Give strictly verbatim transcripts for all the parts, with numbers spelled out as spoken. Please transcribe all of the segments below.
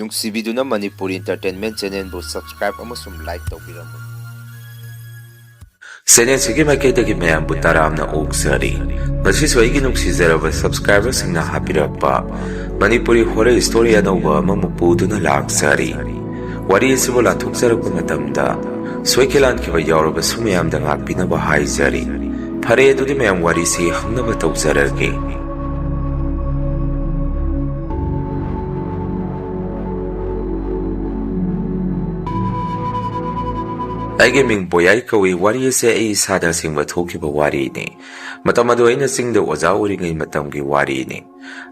ꯅꯨꯡꯁꯤꯕꯤꯗꯨꯅ Manipuri Entertainment Channelꯕꯨ subscribe ꯑꯃꯁꯨꯡ like ꯇꯧꯕꯤꯔꯝꯃꯨ꯫ Channelꯁꯤꯒꯤ ꯃꯥꯏꯀꯩꯗꯒꯤ ꯃꯌꯥꯝꯕꯨ ꯇꯔꯥꯝꯅ ꯑꯣꯛꯆꯔꯤ꯫ ꯉꯁꯤꯁꯨ ꯑꯩꯒꯤ ꯅꯨꯡꯁꯤꯖꯔꯕ subscriberꯁꯤꯡꯅ ꯍꯥꯞꯄꯤꯔꯛꯄ ꯃꯅꯤꯄꯨꯔꯤ horror story ꯑꯅꯧꯕ ꯑꯃꯃꯨꯛ ꯄꯨꯗꯨꯅ ꯂꯥꯛꯆꯔꯤ꯫ ꯋꯥꯔꯤ ꯑꯁꯤꯕꯨ ꯂꯥꯟꯊꯣꯛꯆꯔꯛꯄ ꯃꯇꯝꯗ ꯁꯣꯏꯈꯤ ꯂꯥꯟꯈꯤꯕ ꯌꯥꯎꯔꯕꯁꯨ ꯃꯌꯥꯝꯗ ꯉꯥꯛꯄꯤꯅꯕ ꯍꯥꯏꯖꯔꯤ꯫ ꯐꯔꯦ, ꯑꯗꯨꯗꯤ ꯃꯌꯥꯝ ꯋꯥꯔꯤꯁꯤ ꯍꯧꯅꯕ ꯇꯧꯖꯔꯒꯦ꯫ ꯑꯩꯒꯤ ꯃꯤꯡ ꯄꯣꯌꯥꯏ ꯀꯧꯏ꯫ ꯋꯥꯔꯤ ꯑꯁꯤ ꯑꯩ ꯏꯁꯥꯗ ꯑꯁꯦꯡꯕ ꯊꯣꯛꯈꯤꯕ ꯋꯥꯔꯤꯅꯤ꯫ ꯃꯇꯝ ꯑꯗꯨ ꯑꯩꯅ ꯆꯤꯡꯗ ꯑꯣꯖꯥ ꯑꯣꯏꯔꯤꯉꯩ ꯃꯇꯝꯒꯤ ꯋꯥꯔꯤꯅꯤ꯫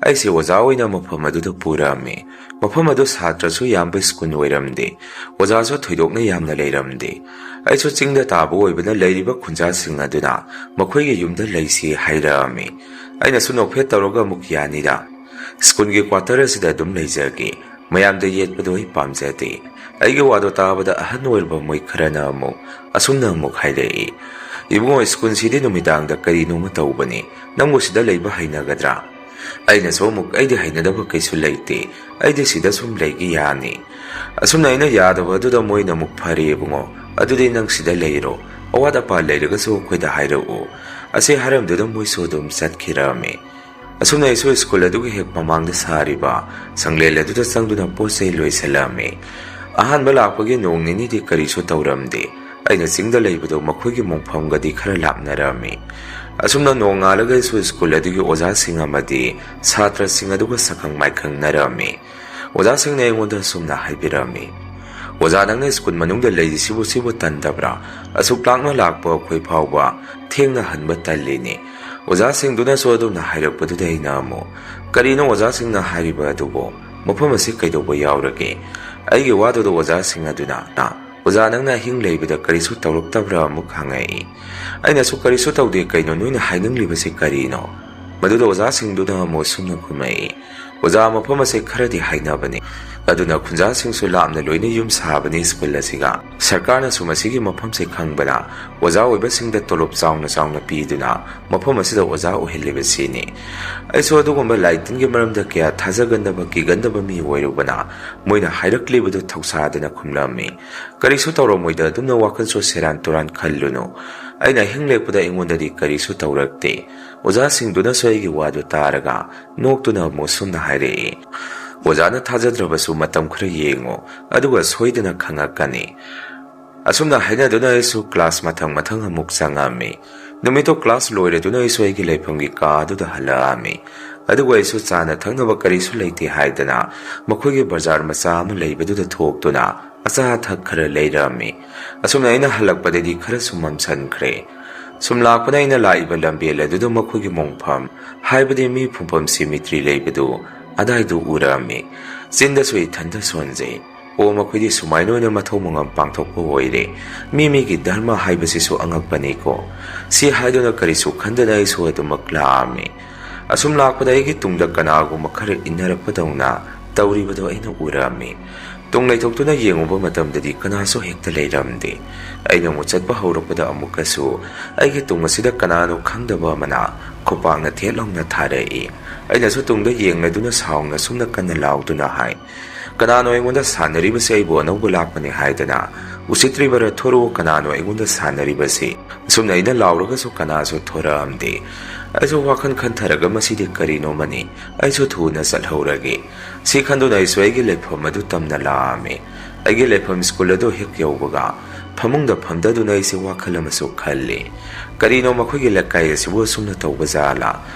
ꯑꯩꯁꯦ ꯑꯣꯖꯥ ꯑꯣꯏꯅ ꯃꯐꯝ ꯑꯗꯨꯗ ꯄꯨꯔꯛꯑꯝꯃꯤ꯫ ꯃꯐꯝ ꯑꯗꯨ ꯁꯥꯇ꯭ꯔꯁꯨ ꯌꯥꯝꯕ ꯁ꯭ꯀꯨꯜ ꯑꯣꯏꯔꯝꯗꯦ꯫ ꯑꯣꯖꯥꯁꯨ ꯊꯣꯏꯗꯣꯛꯅ ꯌꯥꯝꯅ ꯂꯩꯔꯝꯗꯦ꯫ ꯑꯩꯁꯨ ꯆꯤꯡꯗ ꯇꯥꯕ ꯑꯣꯏꯕꯅ ꯂꯩꯔꯤꯕ ꯈꯨꯟꯖꯥꯁꯤꯡ ꯑꯗꯨꯅ ꯃꯈꯣꯏꯒꯤ ꯌꯨꯝꯗ ꯂꯩꯁꯤ ꯍꯥꯏꯔꯛꯑꯝꯃꯤ꯫ ꯑꯩꯅꯁꯨ ꯅꯣꯛꯐꯦꯠ ꯇꯧꯔꯒ ꯑꯃꯨꯛ ꯌꯥꯅꯤꯗ, ꯁ꯭ꯀꯨꯜꯒꯤ quarter ꯑꯁꯤꯗ ꯑꯗꯨꯝ ꯂꯩꯖꯒꯦ꯫ ꯃꯌꯥꯝꯗ ꯌꯦꯠꯄꯗꯣ ꯑꯩ ꯄꯥꯝꯖꯗꯦ꯫ ꯑꯩꯒꯤ ꯋꯥꯗꯣ ꯇꯥꯕꯗ ꯑꯍꯟ ꯑꯣꯏꯔꯕ ꯃꯣꯏ ꯈꯔꯅ ꯑꯃꯨꯛ ꯑꯁꯨꯝꯅ ꯑꯃꯨꯛ ꯍꯥꯏꯔꯛꯏ, "ꯏꯕꯨꯡꯉꯣ, ꯁ꯭ꯀꯨꯜꯁꯤꯗꯤ ꯅꯨꯃꯤꯗꯥꯡꯗ ꯀꯔꯤꯅꯣꯃ ꯇꯧꯕꯅꯤ꯫ ꯅꯪꯕꯨ ꯁꯤꯗ ꯂꯩꯕ ꯍꯩꯅꯒꯗ꯭ꯔꯥ?" ꯑꯩꯅꯁꯨ ꯑꯃꯨꯛ, "ꯑꯩꯗꯤ ꯍꯩꯅꯗꯕ ꯀꯩꯁꯨ ꯂꯩꯇꯦ꯫ ꯑꯩꯗꯤ ꯁꯤꯗ ꯁꯨꯝ ꯂꯩꯒꯦ ꯌꯥꯅꯤ꯫" ꯑꯁꯨꯝꯅ ꯑꯩꯅ ꯌꯥꯗꯕ ꯑꯗꯨꯗ ꯃꯣꯏꯅ ꯑꯃꯨꯛ, "ꯐꯔꯦ ꯏꯕꯨꯡꯉꯣ, ꯑꯗꯨꯗꯤ ꯅꯪ ꯁꯤꯗ ꯂꯩꯔꯣ꯫ ꯑꯋꯥꯠ ꯑꯄꯥ ꯂꯩꯔꯒꯁꯨ ꯑꯩꯈꯣꯏꯗ ꯍꯥꯏꯔꯛꯎ꯫" ꯑꯁꯤ ꯍꯥꯏꯔꯝꯗꯨꯅ ꯃꯣꯏꯁꯨ ꯑꯗꯨꯝ ꯆꯠꯈꯤꯔꯝꯃꯤ꯫ ꯑꯁꯨꯝꯅ ꯑꯩꯁꯨ ꯁ꯭ꯀꯨꯜ ꯑꯗꯨꯒꯤ ꯍꯦꯛ ꯃꯃꯥꯡꯗ ꯁꯥꯔꯤꯕ ꯁꯪꯂꯦꯟ ꯑꯗꯨꯗ ꯆꯪꯗꯨꯅ ꯄꯣꯠ ꯆꯩ ꯂꯣꯏꯁꯤꯜꯂꯝꯃꯤ꯫ ꯑꯍꯥꯟꯕ ꯂꯥꯛꯄꯒꯤ ꯅꯣꯡ ꯅꯤꯅꯤꯗꯤ ꯀꯔꯤꯁꯨ ꯇꯧꯔꯝꯗꯦ꯫ ꯑꯩꯅ ꯆꯤꯡꯗ ꯂꯩꯕꯗꯨ ꯃꯈꯣꯏꯒꯤ ꯃꯣꯡꯐꯝꯒꯗꯤ ꯈꯔ ꯂꯥꯞꯅꯔꯝꯃꯤ꯫ ꯑꯁꯨꯝꯅ ꯅꯣꯡꯉꯥꯜꯂꯒ ꯑꯩꯁꯨ ꯁ꯭ꯀꯨꯜ ꯑꯗꯨꯒꯤ ꯑꯣꯖꯥꯁꯤꯡ ꯑꯃꯗꯤ ꯁꯥꯇ꯭ꯔꯁꯤꯡ ꯑꯗꯨꯒ ꯁꯛꯈꯪ ꯃꯥꯏꯈꯪꯅꯔꯝꯃꯤ꯫ ꯑꯣꯖꯥꯁꯤꯡꯅ ꯑꯩꯉꯣꯟꯗ ꯑꯁꯨꯝꯅ ꯍꯥꯏꯕꯤꯔꯝꯃꯤ, "ꯑꯣꯖꯥ, ꯅꯪꯅ ꯁ꯭ꯀꯨꯜ ꯃꯅꯨꯡꯗ ꯂꯩꯔꯤꯁꯤꯕꯨ, ꯁꯤꯕꯨ ꯇꯟꯗꯕ꯭ꯔꯥ? ꯑꯁꯨꯛ ꯂꯥꯞꯅ ꯂꯥꯛꯄ ꯑꯩꯈꯣꯏ ꯐꯥꯎꯕ ꯊꯦꯡꯅ ꯍꯟꯕ ꯇꯜꯂꯤꯅꯦ꯫" ꯑꯣꯖꯥꯁꯤꯡꯗꯨꯅꯁꯨ ꯑꯗꯨꯝꯅ ꯍꯥꯏꯔꯛꯄꯗꯨꯗ ꯑꯩꯅ ꯑꯃꯨꯛ, "ꯀꯔꯤꯅꯣ ꯑꯣꯖꯥꯁꯤꯡꯅ ꯍꯥꯏꯔꯤꯕ ꯑꯗꯨꯕꯨ? ꯃꯐꯝ ꯑꯁꯤ ꯀꯩꯗꯧꯕ ꯌꯥꯎꯔꯒꯦ?" ꯑꯩꯒꯤ ꯋꯥꯗꯨꯗ ꯑꯣꯖꯥꯁꯤꯡ ꯑꯗꯨꯅ, "ꯑꯣꯖꯥ, ꯅꯪꯅ ꯑꯍꯤꯡ ꯂꯩꯕꯗ ꯀꯔꯤꯁꯨ ꯇꯧꯔꯛꯇꯕ꯭ꯔꯥ?" ꯑꯃꯨꯛ ꯍꯪꯉꯛꯏ꯫ ꯑꯩꯅꯁꯨ, "ꯀꯔꯤꯁꯨ ꯇꯧꯗꯦ, ꯀꯩꯅꯣ ꯅꯣꯏꯅ ꯍꯥꯏꯅꯤꯡꯂꯤꯕꯁꯤ ꯀꯔꯤꯅꯣ?" ꯃꯗꯨꯗ ꯑꯣꯖꯥꯁꯤꯡꯗꯨꯅ ꯑꯃꯨꯛ ꯑꯁꯨꯝꯅ ꯈꯨꯝꯃꯛꯏ, ꯑꯣꯖꯥ, ꯃꯐꯝ ꯑꯁꯤ ꯈꯔꯗꯤ ꯍꯥꯏꯅꯕꯅꯤ, ꯑꯗꯨꯅ ꯈꯨꯟꯖꯥꯁꯤꯡꯁꯨ ꯂꯥꯞꯅ ꯂꯣꯏꯅ ꯌꯨꯝ ꯁꯥꯕꯅꯤ ꯁ꯭ꯀꯨꯜ ꯑꯁꯤꯒ꯫ ꯁꯔꯀꯥꯔꯅꯁꯨ ꯃꯁꯤꯒꯤ ꯃꯐꯝꯁꯤ ꯈꯪꯕꯅ ꯑꯣꯖꯥ ꯑꯣꯏꯕꯁꯤꯡꯗ ꯇꯣꯂꯣꯞ ꯆꯥꯎꯅ ꯆꯥꯎꯅ ꯄꯤꯗꯨꯅ ꯃꯐꯝ ꯑꯁꯤꯗ ꯑꯣꯖꯥ ꯑꯣꯏꯍꯜꯂꯤꯕꯁꯤꯅꯤ꯫ ꯑꯩꯁꯨ ꯑꯗꯨꯒꯨꯝꯕ ꯂꯥꯏ ꯇꯤꯟꯒꯤ ꯃꯔꯝꯗ ꯀꯌꯥ ꯊꯥꯖꯒꯟꯗꯕ, ꯀꯤꯒꯟꯗꯕ ꯃꯤ ꯑꯣꯏꯔꯨꯕꯅ ꯃꯣꯏꯅ ꯍꯥꯏꯔꯛꯂꯤꯕꯗꯨ ꯊꯧꯁꯥꯗꯅ ꯈꯨꯝꯂꯝꯃꯤ꯫ "ꯀꯔꯤꯁꯨ ꯇꯧꯔꯝꯃꯣꯏꯗ, ꯑꯗꯨꯝꯅ ꯋꯥꯈꯜꯁꯨ ꯁꯦꯔꯥꯟ ꯇꯨꯔꯥꯟ ꯈꯜꯂꯨꯅꯨ꯫ ꯑꯩꯅ ꯑꯍꯤꯡ ꯂꯦꯛꯄꯗ ꯑꯩꯉꯣꯟꯗꯗꯤ ꯀꯔꯤꯁꯨ ꯇꯧꯔꯛꯇꯦ"꯫ ꯑꯣꯖꯥꯁꯤꯡꯗꯨꯅꯁꯨ ꯑꯩꯒꯤ ꯋꯥꯗꯨ ꯇꯥꯔꯒ ꯅꯣꯛꯇꯨꯅ ꯑꯃꯨꯛ ꯁꯨꯝꯅ ꯍꯥꯏꯔꯛꯏ, "ꯑꯣꯖꯥꯅ ꯊꯥꯖꯗ꯭ꯔꯕꯁꯨ ꯃꯇꯝ ꯈꯔ ꯌꯦꯡꯉꯨ, ꯑꯗꯨꯒ ꯁꯣꯏꯗꯅ ꯈꯪꯉꯛꯀꯅꯤ"꯫ ꯑꯁꯨꯝꯅ ꯍꯥꯏꯅꯗꯨꯅ ꯑꯩꯁꯨ ꯀ꯭ꯂꯥꯁ ꯃꯊꯪ ꯃꯊꯪ ꯑꯃꯨꯛ ꯆꯪꯉꯝꯃꯤ꯫ ꯅꯨꯃꯤꯠꯇꯨ ꯀ꯭ꯂꯥꯁ ꯂꯣꯏꯔꯗꯨꯅ ꯑꯩꯁꯨ ꯑꯩꯒꯤ ꯂꯩꯐꯝꯒꯤ ꯀꯥ ꯑꯗꯨꯗ ꯍꯜꯂꯛꯑꯝꯃꯤ꯫ ꯑꯗꯨꯒ ꯑꯩꯁꯨ ꯆꯥꯅ ꯊꯛꯅꯕ ꯀꯔꯤꯁꯨ ꯂꯩꯇꯦ ꯍꯥꯏꯗꯅ ꯃꯈꯣꯏꯒꯤ ꯕꯖꯥꯔ ꯃꯆꯥ ꯑꯃ ꯂꯩꯕꯗꯨꯗ ꯊꯣꯛꯇꯨꯅ ꯑꯆꯥ ꯑꯊꯛ ꯈꯔ ꯂꯩꯔꯛꯑꯝꯃꯤ꯫ ꯑꯁꯨꯝꯅ ꯑꯩꯅ ꯍꯜꯂꯛꯄꯗꯗꯤ ꯈꯔꯁꯨ ꯃꯝꯁꯟꯈ꯭ꯔꯦ꯫ ꯁꯨꯝ ꯂꯥꯛꯄꯅ ꯑꯩꯅ ꯂꯥꯛꯏꯕ ꯂꯝꯕꯦꯜ ꯑꯗꯨꯗ ꯃꯈꯣꯏꯒꯤ ꯃꯣꯡꯐꯝ, ꯍꯥꯏꯕꯗꯤ ꯃꯤ ꯐꯨꯝꯐꯝ ꯁꯤꯃꯤꯇ꯭ꯔꯤ ꯂꯩꯕꯗꯨ, ꯑꯗꯥꯏꯗꯨ ꯎꯔꯛꯑꯝꯃꯤ꯫ ꯆꯤꯟꯗꯁꯨ ꯏꯊꯟꯇ ꯁꯣꯟꯖꯩ꯫ "ꯑꯣ, ꯃꯈꯣꯏꯗꯤ ꯁꯨꯃꯥꯏꯅ ꯑꯣꯏꯅ ꯃꯊꯧ ꯃꯉꯝ ꯄꯥꯡꯊꯣꯛꯄ ꯑꯣꯏꯔꯦ꯫ ꯃꯤ ꯃꯤꯒꯤ ꯙꯔꯃ ꯍꯥꯏꯕꯁꯤꯁꯨ ꯑꯉꯛꯄꯅꯤꯀꯣ"꯫ ꯁꯤ ꯍꯥꯏꯗꯨꯅ ꯀꯔꯤꯁꯨ ꯈꯟꯗꯅ ꯑꯩꯁꯨ ꯑꯗꯨꯃꯛ ꯂꯥꯛꯑꯝꯃꯤ꯫ ꯑꯁꯨꯝ ꯂꯥꯛꯄꯗ ꯑꯩꯒꯤ ꯇꯨꯡꯗ ꯀꯅꯥꯒꯨꯝꯕ ꯈꯔ ꯏꯟꯅꯔꯛꯄꯗꯧꯅ ꯇꯧꯔꯤꯕꯗꯣ ꯑꯩꯅ ꯎꯔꯛꯑꯝꯃꯤ꯫ ꯇꯨꯡ ꯂꯩꯊꯣꯛꯇꯨꯅ ꯌꯦꯡꯉꯨꯕ ꯃꯇꯝꯗꯗꯤ ꯀꯅꯥꯁꯨ ꯍꯦꯛꯇ ꯂꯩꯔꯝꯗꯦ꯫ ꯑꯩꯅ ꯑꯃꯨꯛ ꯆꯠꯄ ꯍꯧꯔꯛꯄꯗ ꯑꯃꯨꯛꯀꯁꯨ ꯑꯩꯒꯤ ꯇꯨꯡ ꯑꯁꯤꯗ ꯀꯅꯥꯅꯣ ꯈꯪꯗꯕ ꯑꯃꯅ ꯈꯨꯄꯥꯛꯅ ꯊꯦꯠ ꯂꯥꯎꯅ ꯊꯥꯔꯛꯏ꯫ ꯑꯩꯅꯁꯨ ꯇꯨꯡꯗ ꯌꯦꯡꯂꯗꯨꯅ ꯁꯥꯎꯅ ꯁꯨꯝꯅ ꯀꯟꯅ ꯂꯥꯎꯗꯨꯅ ꯍꯥꯏ, "ꯀꯅꯥꯅꯣ ꯑꯩꯉꯣꯟꯗ ꯁꯥꯟꯅꯔꯤꯕꯁꯦ? ꯑꯩꯕꯨ ꯑꯅꯧꯕ ꯂꯥꯛꯄꯅꯤ ꯍꯥꯏꯗꯅ? ꯎꯁꯤꯠꯇ꯭ꯔꯤꯕꯔꯥ? ꯊꯣꯔꯛꯑꯣ, ꯀꯅꯥꯅꯣ ꯑꯩꯉꯣꯟꯗ ꯁꯥꯟꯅꯔꯤꯕꯁꯤ?" ꯑꯁꯨꯝꯅ ꯑꯩꯅ ꯂꯥꯎꯔꯒꯁꯨ ꯀꯅꯥꯁꯨ ꯊꯣꯔꯛꯑꯝꯗꯦ꯫ ꯑꯩꯁꯨ ꯋꯥꯈꯜ ꯈꯟꯊꯔꯒ ꯃꯁꯤꯗꯤ ꯀꯔꯤꯅꯣꯃꯅꯤ, ꯑꯩꯁꯨ ꯊꯨꯅ ꯆꯠꯍꯧꯔꯒꯦ꯫ ꯁꯤ ꯈꯟꯗꯨꯅ ꯑꯩꯁꯨ ꯑꯩꯒꯤ ꯂꯩꯐꯝ ꯑꯗꯨ ꯇꯝꯅ ꯂꯥꯛꯑꯝꯃꯤ꯫ ꯑꯩꯒꯤ ꯂꯩꯐꯝ ꯁ꯭ꯀꯨꯜ ꯑꯗꯨ ꯍꯦꯛ ꯌꯧꯕꯒ ꯐꯃꯨꯡꯗ ꯐꯝꯊꯗꯨꯅ ꯑꯩꯁꯦ ꯋꯥꯈꯜ ꯑꯃꯁꯨ ꯈꯜꯂꯤ꯫ ꯀꯔꯤꯅꯣ ꯃꯈꯣꯏꯒꯤ ꯂꯩꯀꯥꯏ ꯑꯁꯤꯕꯨ ꯑꯁꯨꯝꯅ ꯇꯧꯕ ꯖꯥꯠꯂꯥ?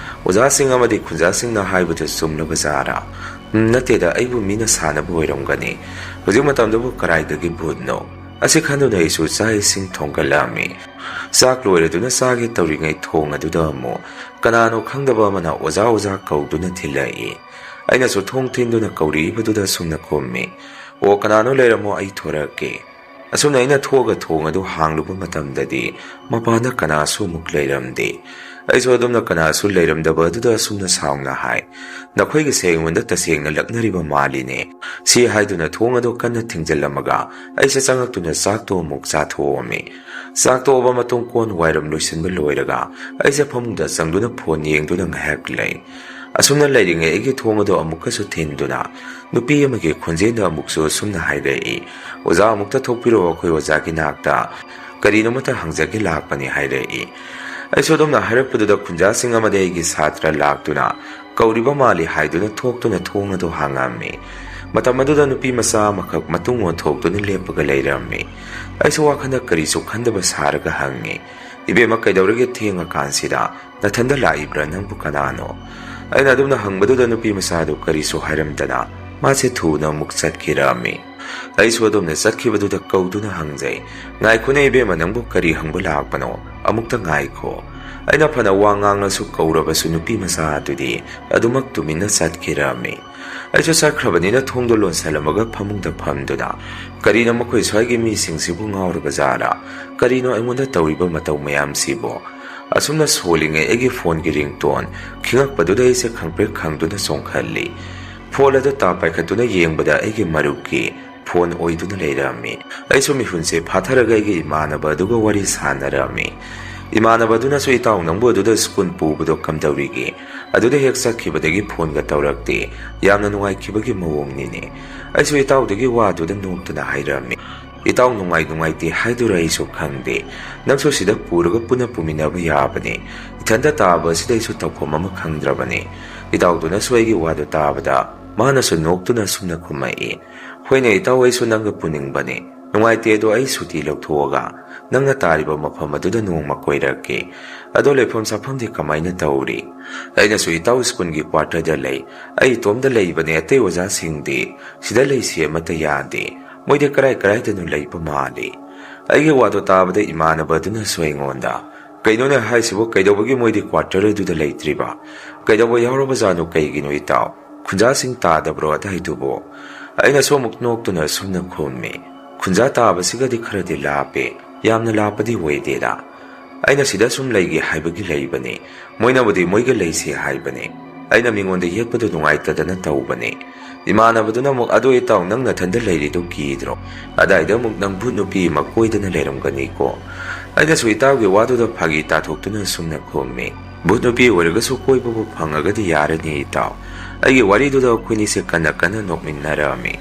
ꯑꯣꯖꯥꯁꯤꯡ ꯑꯃꯗꯤ ꯈꯨꯟꯖꯥꯁꯤꯡꯅ ꯍꯥꯏꯕꯗꯨ ꯆꯨꯝꯂꯕ ꯖꯥꯠꯂꯥ? ꯎꯝ, ꯅꯠꯇꯦꯗ, ꯑꯩꯕꯨ ꯃꯤꯅ ꯁꯥꯟꯅꯕ ꯑꯣꯏꯔꯝꯒꯅꯤ꯫ ꯍꯧꯖꯤꯛ ꯃꯇꯝꯗꯕꯨ ꯀꯔꯥꯏꯗꯒꯤ ꯚꯨꯠꯅꯣ? ꯑꯁꯤ ꯈꯟꯗꯨꯅ ꯑꯩꯁꯨ ꯆꯥꯛ ꯏꯁꯤꯡ ꯊꯣꯡꯒꯠꯂꯛꯑꯝꯃꯤ꯫ ꯆꯥꯛ ꯂꯣꯏꯔꯗꯨꯅ ꯆꯥꯒꯦ ꯇꯧꯔꯤꯉꯩ ꯊꯣꯡ ꯑꯗꯨꯗ ꯑꯃꯨꯛ ꯀꯅꯥꯅꯣ ꯈꯪꯗꯕ ꯑꯃꯅ "ꯑꯣꯖꯥ, ꯑꯣꯖꯥ" ꯀꯧꯗꯨꯅ ꯊꯤꯜꯂꯛꯏ꯫ ꯑꯩꯅꯁꯨ ꯊꯣꯡ ꯊꯤꯟꯗꯨꯅ ꯀꯧꯔꯛꯏꯕꯗꯨꯗ ꯁꯨꯝꯅ ꯈꯨꯝꯃꯤ, "ꯑꯣ, ꯀꯅꯥꯅꯣ? ꯂꯩꯔꯝꯃꯣ, ꯑꯩ ꯊꯣꯔꯛꯀꯦ"꯫ ꯑꯁꯨꯝꯅ ꯑꯩꯅ ꯊꯣꯛꯑꯒ ꯊꯣꯡ ꯑꯗꯨ ꯍꯥꯡꯂꯨꯕ ꯃꯇꯝꯗꯗꯤ ꯃꯄꯥꯟꯗ ꯀꯅꯥꯁꯨ ꯑꯃꯨꯛ ꯂꯩꯔꯝꯗꯦ꯫ ꯑꯩꯁꯨ ꯑꯗꯨꯝꯅ ꯀꯅꯥꯁꯨ ꯂꯩꯔꯝꯗꯕ ꯑꯗꯨꯗ ꯑꯁꯨꯝꯅ ꯁꯥꯎꯅ ꯍꯥꯏ, "ꯅꯈꯣꯏꯒꯤꯁꯦ ꯑꯩꯉꯣꯟꯗ ꯇꯁꯦꯡꯅ ꯂꯛꯅꯔꯤꯕ ꯃꯥꯜꯂꯤꯅꯦ?" ꯁꯤ ꯍꯥꯏꯗꯨꯅ ꯊꯣꯡ ꯑꯗꯨ ꯀꯟꯅ ꯊꯤꯡꯖꯤꯜꯂꯝꯃꯒ ꯑꯩꯁꯦ ꯆꯪꯉꯛꯇꯨꯅ ꯆꯥꯛꯇꯣ ꯑꯃꯨꯛ ꯆꯥꯊꯣꯛꯑꯝꯃꯤ꯫ ꯆꯥꯛ ꯇꯣꯛꯑꯕ ꯃꯇꯨꯡ ꯀꯣꯟ ꯋꯥꯏꯔꯝ ꯂꯣꯏꯁꯤꯟꯕ ꯂꯣꯏꯔꯒ ꯑꯩꯁꯦ ꯐꯃꯨꯡꯗ ꯆꯪꯗꯨꯅ ꯐꯣꯟ ꯌꯦꯡꯗꯨꯅ ꯉꯥꯏꯍꯥꯛ ꯂꯩ꯫ ꯑꯁꯨꯝꯅ ꯂꯩꯔꯤꯉꯩ ꯑꯩꯒꯤ ꯊꯣꯡ ꯑꯗꯨ ꯑꯃꯨꯛꯀꯁꯨ ꯊꯤꯟꯗꯨꯅ ꯅꯨꯄꯤ ꯑꯃꯒꯤ ꯈꯣꯟꯖꯦꯜꯗ ꯑꯃꯨꯛꯁꯨ ꯑꯁꯨꯝꯅ ꯍꯥꯏꯔꯛꯏ, "ꯑꯣꯖꯥ, ꯑꯃꯨꯛꯇ ꯊꯣꯛꯄꯤꯔꯛꯑꯣ, ꯑꯩꯈꯣꯏ ꯑꯣꯖꯥꯒꯤ ꯅꯥꯛꯇ ꯀꯔꯤꯅꯣꯃꯇ ꯍꯪꯖꯒꯦ ꯂꯥꯛꯄꯅꯤ" ꯍꯥꯏꯔꯛꯏ꯫ ꯑꯩꯁꯨ ꯑꯗꯨꯝꯅ ꯍꯥꯏꯔꯛꯄꯗꯨꯗ ꯈꯨꯟꯖꯥꯁꯤꯡ ꯑꯃꯗꯤ ꯑꯩꯒꯤ ꯁꯥꯇ꯭ꯔ ꯂꯥꯛꯇꯨꯅ ꯀꯧꯔꯤꯕ ꯃꯥꯜꯂꯤ ꯍꯥꯏꯗꯨꯅ ꯊꯣꯛꯇꯨꯅ ꯊꯣꯡ ꯑꯗꯨ ꯍꯥꯡꯉꯝꯃꯤ꯫ ꯃꯇꯝ ꯑꯗꯨꯗ ꯅꯨꯄꯤ ꯃꯆꯥ ꯑꯃꯈꯛ ꯃꯇꯨꯡ ꯑꯣꯟꯊꯣꯛꯇꯨꯅ ꯂꯦꯞꯄꯒ ꯂꯩꯔꯝꯃꯤ꯫ ꯑꯩꯁꯨ ꯋꯥꯈꯜꯗ ꯀꯔꯤꯁꯨ ꯈꯟꯗꯕ ꯁꯥꯔꯒ ꯍꯪꯉꯤ, "ꯏꯕꯦꯝꯃ, ꯀꯩꯗꯧꯔꯒꯦ ꯊꯦꯡꯉꯀꯥꯟꯁꯤꯗ? ꯅꯊꯟꯗ ꯂꯥꯛꯏꯕ꯭ꯔꯥ? ꯅꯪꯕꯨ ꯀꯅꯥꯅꯣ?" ꯑꯩꯅ ꯑꯗꯨꯝꯅ ꯍꯪꯕꯗꯨꯗ ꯅꯨꯄꯤ ꯃꯆꯥꯗꯨ ꯀꯔꯤꯁꯨ ꯍꯥꯏꯔꯝꯗꯅ ꯃꯥꯁꯦ ꯊꯨꯅ ꯑꯃꯨꯛ ꯆꯠꯈꯤꯔꯝꯃꯤ꯫ ꯑꯩꯁꯨ ꯑꯗꯨꯝꯅ ꯆꯠꯈꯤꯕꯗꯨꯗ ꯀꯧꯗꯨꯅ ꯍꯪꯖꯩ, "ꯉꯥꯏꯈꯣꯅꯦ ꯏꯕꯦꯝꯃ, ꯅꯪꯕꯨ ꯀꯔꯤ ꯍꯪꯕ ꯂꯥꯛꯄꯅꯣ? ꯑꯃꯨꯛꯇ ꯉꯥꯏꯈꯣ꯫" ꯑꯩꯅ ꯐꯅ ꯋꯥ ꯉꯥꯡꯂꯁꯨ ꯀꯧꯔꯕꯁꯨ ꯅꯨꯄꯤ ꯃꯆꯥ ꯑꯗꯨꯗꯤ ꯑꯗꯨꯃꯛ ꯇꯨꯃꯤꯟꯅ ꯆꯠꯈꯤꯔꯝꯃꯤ꯫ ꯑꯩꯁꯨ ꯆꯠꯈ꯭ꯔꯕꯅꯤꯅ ꯊꯣꯡꯗꯣ ꯂꯣꯟꯁꯤꯜꯂꯝꯃꯒ ꯐꯃꯨꯡꯗ ꯐꯝꯗꯨꯅ, "ꯀꯔꯤꯅꯣ ꯃꯈꯣꯏ ꯁ꯭ꯋꯥꯏꯒꯤ ꯃꯤꯁꯤꯡꯁꯤꯕꯨ ꯉꯥꯎꯔꯕ ꯖꯥꯠꯂꯥ? ꯀꯔꯤꯅꯣ ꯑꯩꯉꯣꯟꯗ ꯇꯧꯔꯤꯕ ꯃꯇꯧ ꯃꯌꯥꯝꯁꯤꯕꯨ?" ꯑꯁꯨꯝꯅ ꯁꯣꯜꯂꯤꯉꯩ ꯑꯩꯒꯤ ꯐꯣꯟꯒꯤ ringtone ꯈꯤꯉꯛꯄꯗꯨꯗ ꯑꯩꯁꯦ ꯈꯪꯄ꯭ꯔꯦꯛ ꯈꯪꯗꯨꯅ ꯆꯣꯡꯈꯠꯂꯤ꯫ ꯐꯣꯟ ꯑꯗꯨ ꯇꯥ ꯄꯥꯏꯈꯠꯇꯨꯅ ꯌꯦꯡꯕꯗ ꯑꯩꯒꯤ ꯃꯔꯨꯞꯀꯤ ꯐꯣꯟ ꯑꯣꯏꯗꯨꯅ ꯂꯩꯔꯝꯃꯤ꯫ ꯑꯩꯁꯨ ꯃꯤꯍꯨꯟꯁꯦ ꯐꯥꯊꯔꯒ ꯑꯩꯒꯤ ꯏꯃꯥꯟꯅꯕ ꯑꯗꯨꯒ ꯋꯥꯔꯤ ꯁꯥꯟꯅꯔꯝꯃꯤ꯫ ꯏꯃꯥꯟꯅꯕ ꯑꯗꯨꯅꯁꯨ, "ꯏꯇꯥꯎ, ꯅꯪꯕꯨ ꯑꯗꯨꯗ ꯁ꯭ꯀꯨꯜ ꯄꯨꯕꯗꯣ ꯀꯝꯗꯧꯔꯤꯒꯦ? ꯑꯗꯨꯗ ꯍꯦꯛ ꯆꯠꯈꯤꯕꯗꯒꯤ ꯐꯣꯟꯒ ꯇꯧꯔꯛꯇꯦ꯫ ꯌꯥꯝꯅ ꯅꯨꯡꯉꯥꯏꯈꯤꯕꯒꯤ ꯃꯑꯣꯡꯅꯤꯅꯦ꯫" ꯑꯩꯁꯨ ꯏꯇꯥꯎꯗꯨꯒꯤ ꯋꯥꯗꯨꯗ ꯅꯣꯛꯇꯨꯅ ꯍꯥꯏꯔꯝꯃꯤ, "ꯏꯇꯥꯎ ꯅꯨꯡꯉꯥꯏ ꯅꯨꯡꯉꯥꯏꯇꯦ ꯍꯥꯏꯗꯨꯔ ꯑꯩꯁꯨ ꯈꯪꯗꯦ꯫ ꯅꯪꯁꯨ ꯁꯤꯗ ꯄꯨꯔꯒ ꯄꯨꯟꯅ ꯄꯨꯃꯤꯟꯅꯕ ꯌꯥꯕꯅꯦ꯫ ꯏꯊꯟꯇ ꯇꯥꯕ ꯑꯁꯤꯗ ꯑꯩꯁꯨ ꯇꯧꯐꯝ ꯑꯃ ꯈꯪꯗ꯭ꯔꯕꯅꯦ꯫" ꯏꯇꯥꯎꯗꯨꯅꯁꯨ ꯑꯩꯒꯤ ꯋꯥꯗꯨ ꯇꯥꯕꯗ ꯃꯥꯅꯁꯨ ꯅꯣꯛꯇꯨꯅ ꯑꯁꯨꯝꯅ ꯈꯨꯝꯃꯛꯏ, "ꯍꯣꯏꯅꯦ ꯏꯇꯥꯎ, ꯑꯩꯁꯨ ꯅꯪꯒ ꯄꯨꯅꯤꯡꯕꯅꯦ꯫ ꯅꯨꯡꯉꯥꯏꯇꯦ ꯑꯗꯣ ꯑꯩ ꯁꯨꯇꯤ ꯂꯧꯊꯣꯛꯑꯒ ꯅꯪꯅ ꯇꯥꯔꯤꯕ ꯃꯐꯝ ꯑꯗꯨꯗ ꯅꯣꯡꯃ ꯀꯣꯏꯔꯛꯀꯦ꯫ ꯑꯗꯣ ꯂꯩꯐꯝ ꯆꯥꯐꯝꯗꯤ ꯀꯃꯥꯏꯅ ꯇꯧꯔꯤ?" ꯑꯩꯅꯁꯨ, "ꯏꯇꯥꯎ ꯁ꯭ꯀꯨꯜꯒꯤ quarterꯗ ꯂꯩ꯫ ꯑꯩ ꯏꯇꯣꯝꯗ ꯂꯩꯕꯅꯦ, ꯑꯇꯩ ꯑꯣꯖꯥꯁꯤꯡꯗꯤ ꯁꯤꯗ ꯂꯩꯁꯤ ꯑꯃꯠꯇ ꯌꯥꯗꯦ꯫ ꯃꯣꯏꯗꯤ ꯀꯔꯥꯏ ꯀꯔꯥꯏꯗꯅꯣ ꯂꯩꯕ ꯃꯥꯜꯂꯤ꯫" ꯑꯩꯒꯤ ꯋꯥꯗꯣ ꯇꯥꯕꯗ ꯏꯃꯥꯟꯅꯕ ꯑꯗꯨꯅꯁꯨ ꯑꯩꯉꯣꯟꯗ, "ꯀꯩꯅꯣꯅꯦ ꯍꯥꯏꯁꯤꯕꯨ? ꯀꯩꯗꯧꯕꯒꯤ ꯃꯣꯏꯗꯤ quarter ꯑꯗꯨꯗ ꯂꯩꯇ꯭ꯔꯤꯕ? ꯀꯩꯗꯧꯕ ꯌꯥꯎꯔꯕꯖꯥꯠꯅꯣ? ꯀꯩꯒꯤꯅꯣ ꯏꯇꯥꯎ? ꯈꯨꯟꯖꯥꯁꯤꯡ ꯇꯥꯗꯕ꯭ꯔꯣ ꯑꯗꯥꯏꯗꯨꯕꯣ?" ꯑꯩꯅꯁꯨ ꯑꯃꯨꯛ ꯅꯣꯛꯇꯨꯅ ꯑꯁꯨꯝꯅ ꯈꯨꯝꯃꯤ, "ꯈꯨꯟꯖꯥ ꯇꯥꯕꯁꯤꯒꯗꯤ ꯈꯔꯗꯤ ꯂꯥꯞꯄꯦ, ꯌꯥꯝꯅ ꯂꯥꯞꯄꯗꯤ ꯑꯣꯏꯗꯦꯗ꯫ ꯑꯩꯅ ꯁꯤꯗ ꯁꯨꯝ ꯂꯩꯒꯦ ꯍꯥꯏꯕꯒꯤ ꯂꯩꯕꯅꯤ꯫ ꯃꯣꯏꯅꯕꯨꯗꯤ ꯃꯣꯏꯒ ꯂꯩꯁꯤ ꯍꯥꯏꯕꯅꯤ꯫ ꯑꯩꯅ ꯃꯤꯉꯣꯟꯗ ꯌꯦꯠꯄꯗꯨ ꯅꯨꯡꯉꯥꯏꯇꯗꯅ ꯇꯧꯕꯅꯤ꯫ ꯏꯃꯥꯟꯅꯕꯗꯨꯅ ꯑꯃꯨꯛ, "ꯑꯗꯨ ꯏꯇꯥꯎ, ꯅꯪ ꯅꯊꯟꯗ ꯂꯩꯔꯤꯗꯨ ꯀꯤꯗ꯭ꯔꯣ? ꯑꯗꯥꯏꯗ ꯑꯃꯨꯛ ꯅꯪ ꯚꯨꯠ ꯅꯨꯄꯤ ꯑꯃ ꯀꯣꯏꯗꯅ ꯂꯩꯔꯝꯒꯅꯤꯀꯣ?" ꯑꯩꯅꯁꯨ ꯏꯇꯥꯎꯒꯤ ꯋꯥꯗꯨꯗ ꯐꯥꯒꯤ ꯇꯥꯊꯣꯛꯇꯨꯅ ꯁꯨꯝꯅ ꯈꯨꯝꯃꯤ, "ꯚꯨꯠ ꯅꯨꯄꯤ ꯑꯣꯏꯔꯒꯁꯨ ꯀꯣꯏꯕꯕꯨ ꯐꯪꯉꯒꯗꯤ ꯌꯥꯔꯅꯤ ꯏꯇꯥꯎ꯫" ꯑꯩꯒꯤ ꯋꯥꯔꯤꯗꯨꯗ ꯑꯩꯈꯣꯏꯅꯤꯁꯦ ꯀꯟꯅ ꯀꯟꯅ ꯅꯣꯛꯃꯤꯟꯅꯔꯝꯃꯤ꯫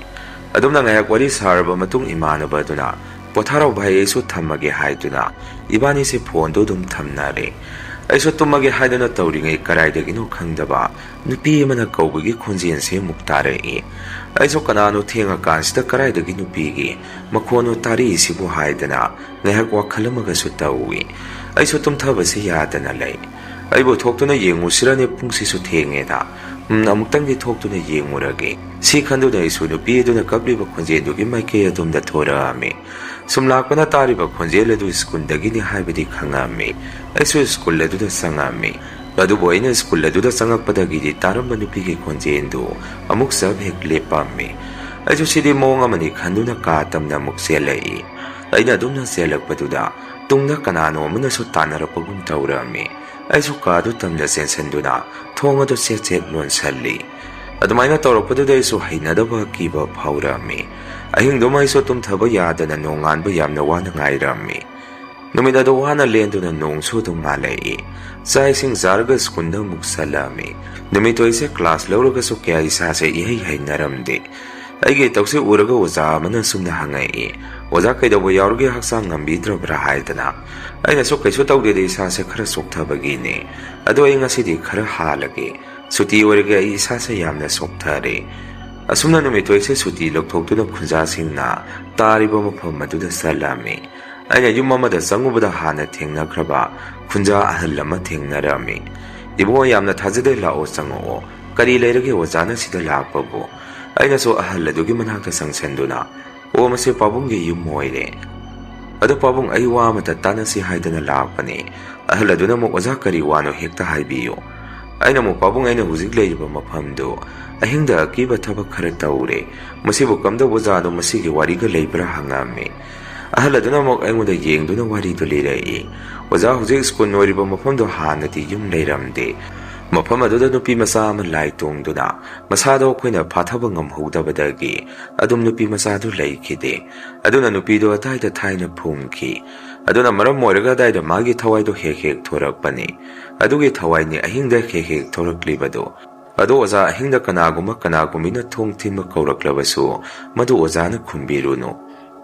ꯑꯗꯨꯝꯅ ꯉꯥꯏꯍꯥꯛ ꯋꯥꯔꯤ ꯁꯥꯔꯕ ꯃꯇꯨꯡ ꯏꯃꯥꯟꯅꯕ ꯑꯗꯨꯅ, "ꯄꯣꯊꯥꯔꯣ ꯚꯥꯏ, ꯑꯩꯁꯨ ꯊꯝꯃꯒꯦ" ꯍꯥꯏꯗꯨꯅ ꯏꯕꯥꯅꯤꯁꯦ ꯐꯣꯟꯗꯣ ꯑꯗꯨꯝ ꯊꯝꯅꯔꯦ꯫ ꯑꯩꯁꯨ ꯇꯨꯝꯃꯒꯦ ꯍꯥꯏꯗꯅ ꯇꯧꯔꯤꯉꯩ ꯀꯗꯥꯏꯗꯒꯤꯅꯣ ꯈꯪꯗꯕ ꯅꯨꯄꯤ ꯑꯃꯅ ꯀꯧꯕꯒꯤ ꯈꯣꯟꯖꯦꯜꯁꯦ ꯑꯃꯨꯛ ꯇꯥꯔꯛꯏ꯫ ꯑꯩꯁꯨ ꯀꯅꯥꯅꯣ ꯊꯦꯡꯉꯀꯥꯟꯁꯤꯗ ꯀꯗꯥꯏꯗꯒꯤ ꯅꯨꯄꯤꯒꯤ ꯃꯈꯣꯟꯅꯣ ꯇꯥꯔꯛꯏꯁꯤꯕꯨ ꯍꯥꯏꯗꯅ ꯉꯥꯏꯍꯥꯛ ꯋꯥꯈꯜ ꯑꯃꯒꯁꯨ ꯇꯧꯏ꯫ ꯑꯩꯁꯨ ꯇꯨꯝꯊꯕꯁꯤ ꯌꯥꯗꯅ ꯂꯩ꯫ ꯑꯩꯕꯨ ꯊꯣꯛꯇꯨꯅ ꯌꯦꯡꯉꯨꯁꯤꯔꯅꯦ, ꯄꯨꯡꯁꯤꯁꯨ ꯊꯦꯡꯉꯦꯗ꯫ ꯎꯝ, ꯑꯃꯨꯛꯇꯪꯗꯤ ꯊꯣꯛꯇꯨꯅ ꯌꯦꯡꯉꯨꯔꯒꯦ꯫ ꯁꯤ ꯈꯟꯗꯨꯅ ꯑꯩꯁꯨ ꯅꯨꯄꯤ ꯑꯗꯨꯅ ꯀꯞꯂꯤꯕ ꯈꯣꯟꯖꯦꯜꯗꯨꯒꯤ ꯃꯥꯏꯀꯩ ꯑꯗꯣꯝꯗ ꯊꯣꯔꯛꯑꯝꯃꯤ꯫ ꯁꯨꯝ ꯂꯥꯛꯄꯅ ꯇꯥꯔꯤꯕ ꯈꯣꯟꯖꯦꯜ ꯑꯗꯨ ꯁ꯭ꯀꯨꯜꯗꯒꯤꯅꯤ ꯍꯥꯏꯕꯗꯤ ꯈꯪꯉꯝꯃꯤ꯫ ꯑꯩꯁꯨ ꯁ꯭ꯀꯨꯜ ꯑꯗꯨꯗ ꯆꯪꯉꯝꯃꯤ꯫ ꯑꯗꯨꯕꯨ ꯑꯩꯅ ꯁ꯭ꯀꯨꯜ ꯑꯗꯨꯗ ꯆꯪꯉꯛꯄꯗꯒꯤꯗꯤ ꯇꯥꯔꯝꯕ ꯅꯨꯄꯤꯒꯤ ꯈꯣꯟꯖꯦꯜꯗꯨ ꯑꯃꯨꯛ ꯆꯞ ꯍꯦꯛ ꯂꯦꯞꯄꯝꯃꯤ꯫ ꯑꯩꯁꯨ ꯁꯤꯗꯤ ꯃꯑꯣꯡ ꯑꯃꯅꯤ ꯈꯟꯗꯨꯅ ꯀꯥ ꯇꯝꯅ ꯑꯃꯨꯛ ꯆꯦꯜꯂꯛꯏ꯫ ꯑꯩꯅ ꯑꯗꯨꯝꯅ ꯆꯦꯜꯂꯛꯄꯗꯨꯗ ꯇꯨꯡꯗ ꯀꯅꯥꯅꯣ ꯑꯃꯅꯁꯨ ꯇꯥꯟꯅꯔꯛꯄꯒꯨꯝ ꯇꯧꯔꯝꯃꯤ꯫ ꯑꯩꯁꯨ ꯀꯥꯗꯨ ꯇꯝꯅ ꯆꯦꯟꯁꯤꯟꯗꯨꯅ ꯊꯣꯡ ꯑꯗꯨ ꯆꯦꯠ ꯆꯦꯠ ꯂꯣꯟꯁꯤꯜꯂꯤ꯫ ꯑꯗꯨꯃꯥꯏꯅ ꯇꯧꯔꯛꯄꯗꯨꯗ ꯑꯩꯁꯨ ꯍꯩꯅꯗꯕ ꯑꯀꯤꯕ ꯐꯥꯎꯔꯝꯃꯤ꯫ ꯑꯍꯤꯡꯗꯨꯃ ꯑꯩꯁꯨ ꯇꯨꯝꯊꯕ ꯌꯥꯗꯅ ꯅꯣꯡꯉꯥꯟꯕ ꯌꯥꯝꯅ ꯋꯥꯅ ꯉꯥꯏꯔꯝꯃꯤ꯫ ꯅꯨꯃꯤꯠ ꯑꯗꯨ ꯋꯥꯅ ꯂꯦꯟꯗꯨꯅ ꯅꯣꯡꯁꯨ ꯑꯗꯨꯝ ꯉꯥꯜꯂꯛꯏ꯫ ꯆꯥꯛ ꯏꯁꯤꯡ ꯆꯥꯔꯒ ꯁ꯭ꯀꯨꯜꯗ ꯑꯃꯨꯛ ꯆꯠꯂꯝꯃꯤ꯫ ꯅꯨꯃꯤꯠꯇꯣ ꯑꯩꯁꯦ ꯀ꯭ꯂꯥꯁ ꯂꯧꯔꯒꯁꯨ ꯀꯌꯥ ꯏꯁꯥꯁꯦ ꯏꯍꯩ ꯍꯩꯅꯔꯝꯗꯦ꯫ ꯑꯩꯒꯤ ꯏꯇꯧꯁꯦ ꯎꯔꯒ ꯑꯣꯖꯥ ꯑꯃꯅ ꯁꯨꯝꯅ ꯍꯪꯉꯛꯏ, "ꯑꯣꯖꯥ, ꯀꯩꯗꯧꯕ ꯌꯥꯎꯔꯒꯦ? ꯍꯛꯆꯥꯡ ꯉꯝꯕꯤꯗ꯭ꯔꯕ꯭ꯔꯥ?" ꯍꯥꯏꯗꯅ꯫ ꯑꯩꯅꯁꯨ, "ꯀꯩꯁꯨ ꯇꯧꯗꯦꯗ, ꯏꯁꯥꯁꯦ ꯈꯔ ꯆꯣꯛꯊꯕꯒꯤꯅꯦ꯫ ꯑꯗꯣ ꯑꯩ ꯉꯁꯤꯗꯤ ꯈꯔ ꯍꯥꯜꯂꯒꯦ꯫ ꯁꯨꯇꯤ ꯑꯣꯏꯔꯒꯦ, ꯑꯩ ꯏꯁꯥꯁꯦ ꯌꯥꯝꯅ ꯆꯣꯛꯊꯔꯦ꯫" ꯑꯁꯨꯝꯅ ꯅꯨꯃꯤꯠꯇꯣ ꯑꯩꯁꯦ ꯁꯨꯇꯤ ꯂꯧꯊꯣꯛꯇꯨꯅ ꯈꯨꯟꯖꯥꯁꯤꯡꯅ ꯇꯥꯔꯤꯕ ꯃꯐꯝ ꯑꯗꯨꯗ ꯆꯠꯂꯝꯃꯤ꯫ ꯑꯩꯅ ꯌꯨꯝ ꯑꯃꯗ ꯆꯪꯉꯨꯕꯗ ꯍꯥꯟꯅ ꯊꯦꯡꯅꯈ꯭ꯔꯕ ꯈꯨꯟꯖꯥ ꯑꯍꯜ ꯑꯃ ꯊꯦꯡꯅꯔꯝꯃꯤ꯫ "ꯏꯕꯨꯡꯉꯣ, ꯌꯥꯝꯅ ꯊꯥꯖꯗꯦ, ꯂꯥꯛꯑꯣ, ꯆꯪꯉꯛꯑꯣ꯫ ꯀꯔꯤ ꯂꯩꯔꯒꯦ ꯑꯣꯖꯥꯅ ꯁꯤꯗ ꯂꯥꯛꯄꯕꯨ?" ꯑꯩꯅꯁꯨ ꯑꯍꯜ ꯑꯗꯨꯒꯤ ꯃꯅꯥꯛꯇ ꯆꯪꯁꯤꯟꯗꯨꯅ, "ꯑꯣ, ꯃꯁꯤ ꯄꯥꯕꯨꯡꯒꯤ ꯌꯨꯝ ꯑꯣꯏꯔꯦ꯫ ꯑꯗꯣ ꯄꯥꯕꯨꯡ, ꯑꯩ ꯋꯥ ꯑꯃꯇ ꯇꯥꯟꯅꯁꯤ ꯍꯥꯏꯗꯅ ꯂꯥꯛꯄꯅꯦ꯫" ꯑꯍꯜ ꯑꯗꯨꯅ ꯑꯃꯨꯛ, "ꯑꯣꯖꯥ, ꯀꯔꯤ ꯋꯥꯅꯣ, ꯍꯦꯛꯇ ꯍꯥꯏꯕꯤꯌꯨ꯫" ꯑꯩꯅ ꯑꯃꯨꯛ, "ꯄꯥꯕꯨꯡ, ꯑꯩꯅ ꯍꯧꯖꯤꯛ ꯂꯩꯔꯤꯕ ꯃꯐꯝꯗꯨ ꯑꯍꯤꯡꯗ ꯑꯀꯤꯕ ꯊꯕꯛ ꯈꯔ ꯇꯧꯔꯦ꯫ ꯃꯁꯤꯕꯨ ꯀꯝꯗꯧꯕ ꯖꯥꯠꯅꯣ, ꯃꯁꯤꯒꯤ ꯋꯥꯔꯤꯒ ꯂꯩꯕ꯭ꯔꯥ?" ꯍꯪꯉꯝꯃꯤ꯫ ꯑꯍꯜ ꯑꯗꯨꯅ ꯑꯃꯨꯛ ꯑꯩꯉꯣꯟꯗ ꯌꯦꯡꯗꯨꯅ ꯋꯥꯔꯤꯗꯨ ꯂꯤꯔꯛꯏ꯫ "ꯑꯣꯖꯥ, ꯍꯧꯖꯤꯛ ꯁ꯭ꯀꯨꯜ ꯑꯣꯏꯔꯤꯕ ꯃꯐꯝꯗꯣ ꯍꯥꯟꯅꯗꯤ ꯌꯨꯝ ꯂꯩꯔꯝꯗꯦ꯫ ꯃꯐꯝ ꯑꯗꯨꯗ ꯅꯨꯄꯤ ꯃꯆꯥ ꯑꯃ ꯂꯥꯏ ꯇꯣꯡꯗꯨꯅ ꯃꯁꯥꯗꯣ ꯑꯩꯈꯣꯏꯅ ꯐꯥꯊꯕ ꯉꯝꯍꯧꯗꯕꯗꯒꯤ ꯑꯗꯨꯝ ꯅꯨꯄꯤ ꯃꯆꯥꯗꯨ ꯂꯩꯈꯤꯗꯦ꯫ ꯑꯗꯨꯅ ꯅꯨꯄꯤꯗꯣ ꯑꯗꯥꯏꯗ ꯊꯥꯏꯅ ꯐꯨꯝꯈꯤ꯫ ꯑꯗꯨꯅ ꯃꯔꯝ ꯑꯣꯏꯔꯒ ꯑꯗꯥꯏꯗ ꯃꯥꯒꯤ ꯊꯋꯥꯏꯗꯣ ꯍꯦꯛ ꯍꯦꯛ ꯊꯣꯔꯛꯄꯅꯤ꯫ ꯑꯗꯨꯒꯤ ꯊꯋꯥꯏꯅꯤ ꯑꯍꯤꯡꯗ ꯍꯦꯛ ꯍꯦꯛ ꯊꯣꯔꯛꯂꯤꯕꯗꯣ꯫ ꯑꯗꯣ ꯑꯣꯖꯥ, ꯑꯍꯤꯡꯗ ꯀꯅꯥꯒꯨꯝꯕ ꯀꯅꯥꯒꯨꯝꯕꯤꯅ ꯊꯣꯡ ꯊꯤꯟꯕ ꯀꯧꯔꯛꯂꯕꯁꯨ ꯃꯗꯨ ꯑꯣꯖꯥꯅ ꯈꯨꯝꯕꯤꯔꯨꯅꯨ꯫"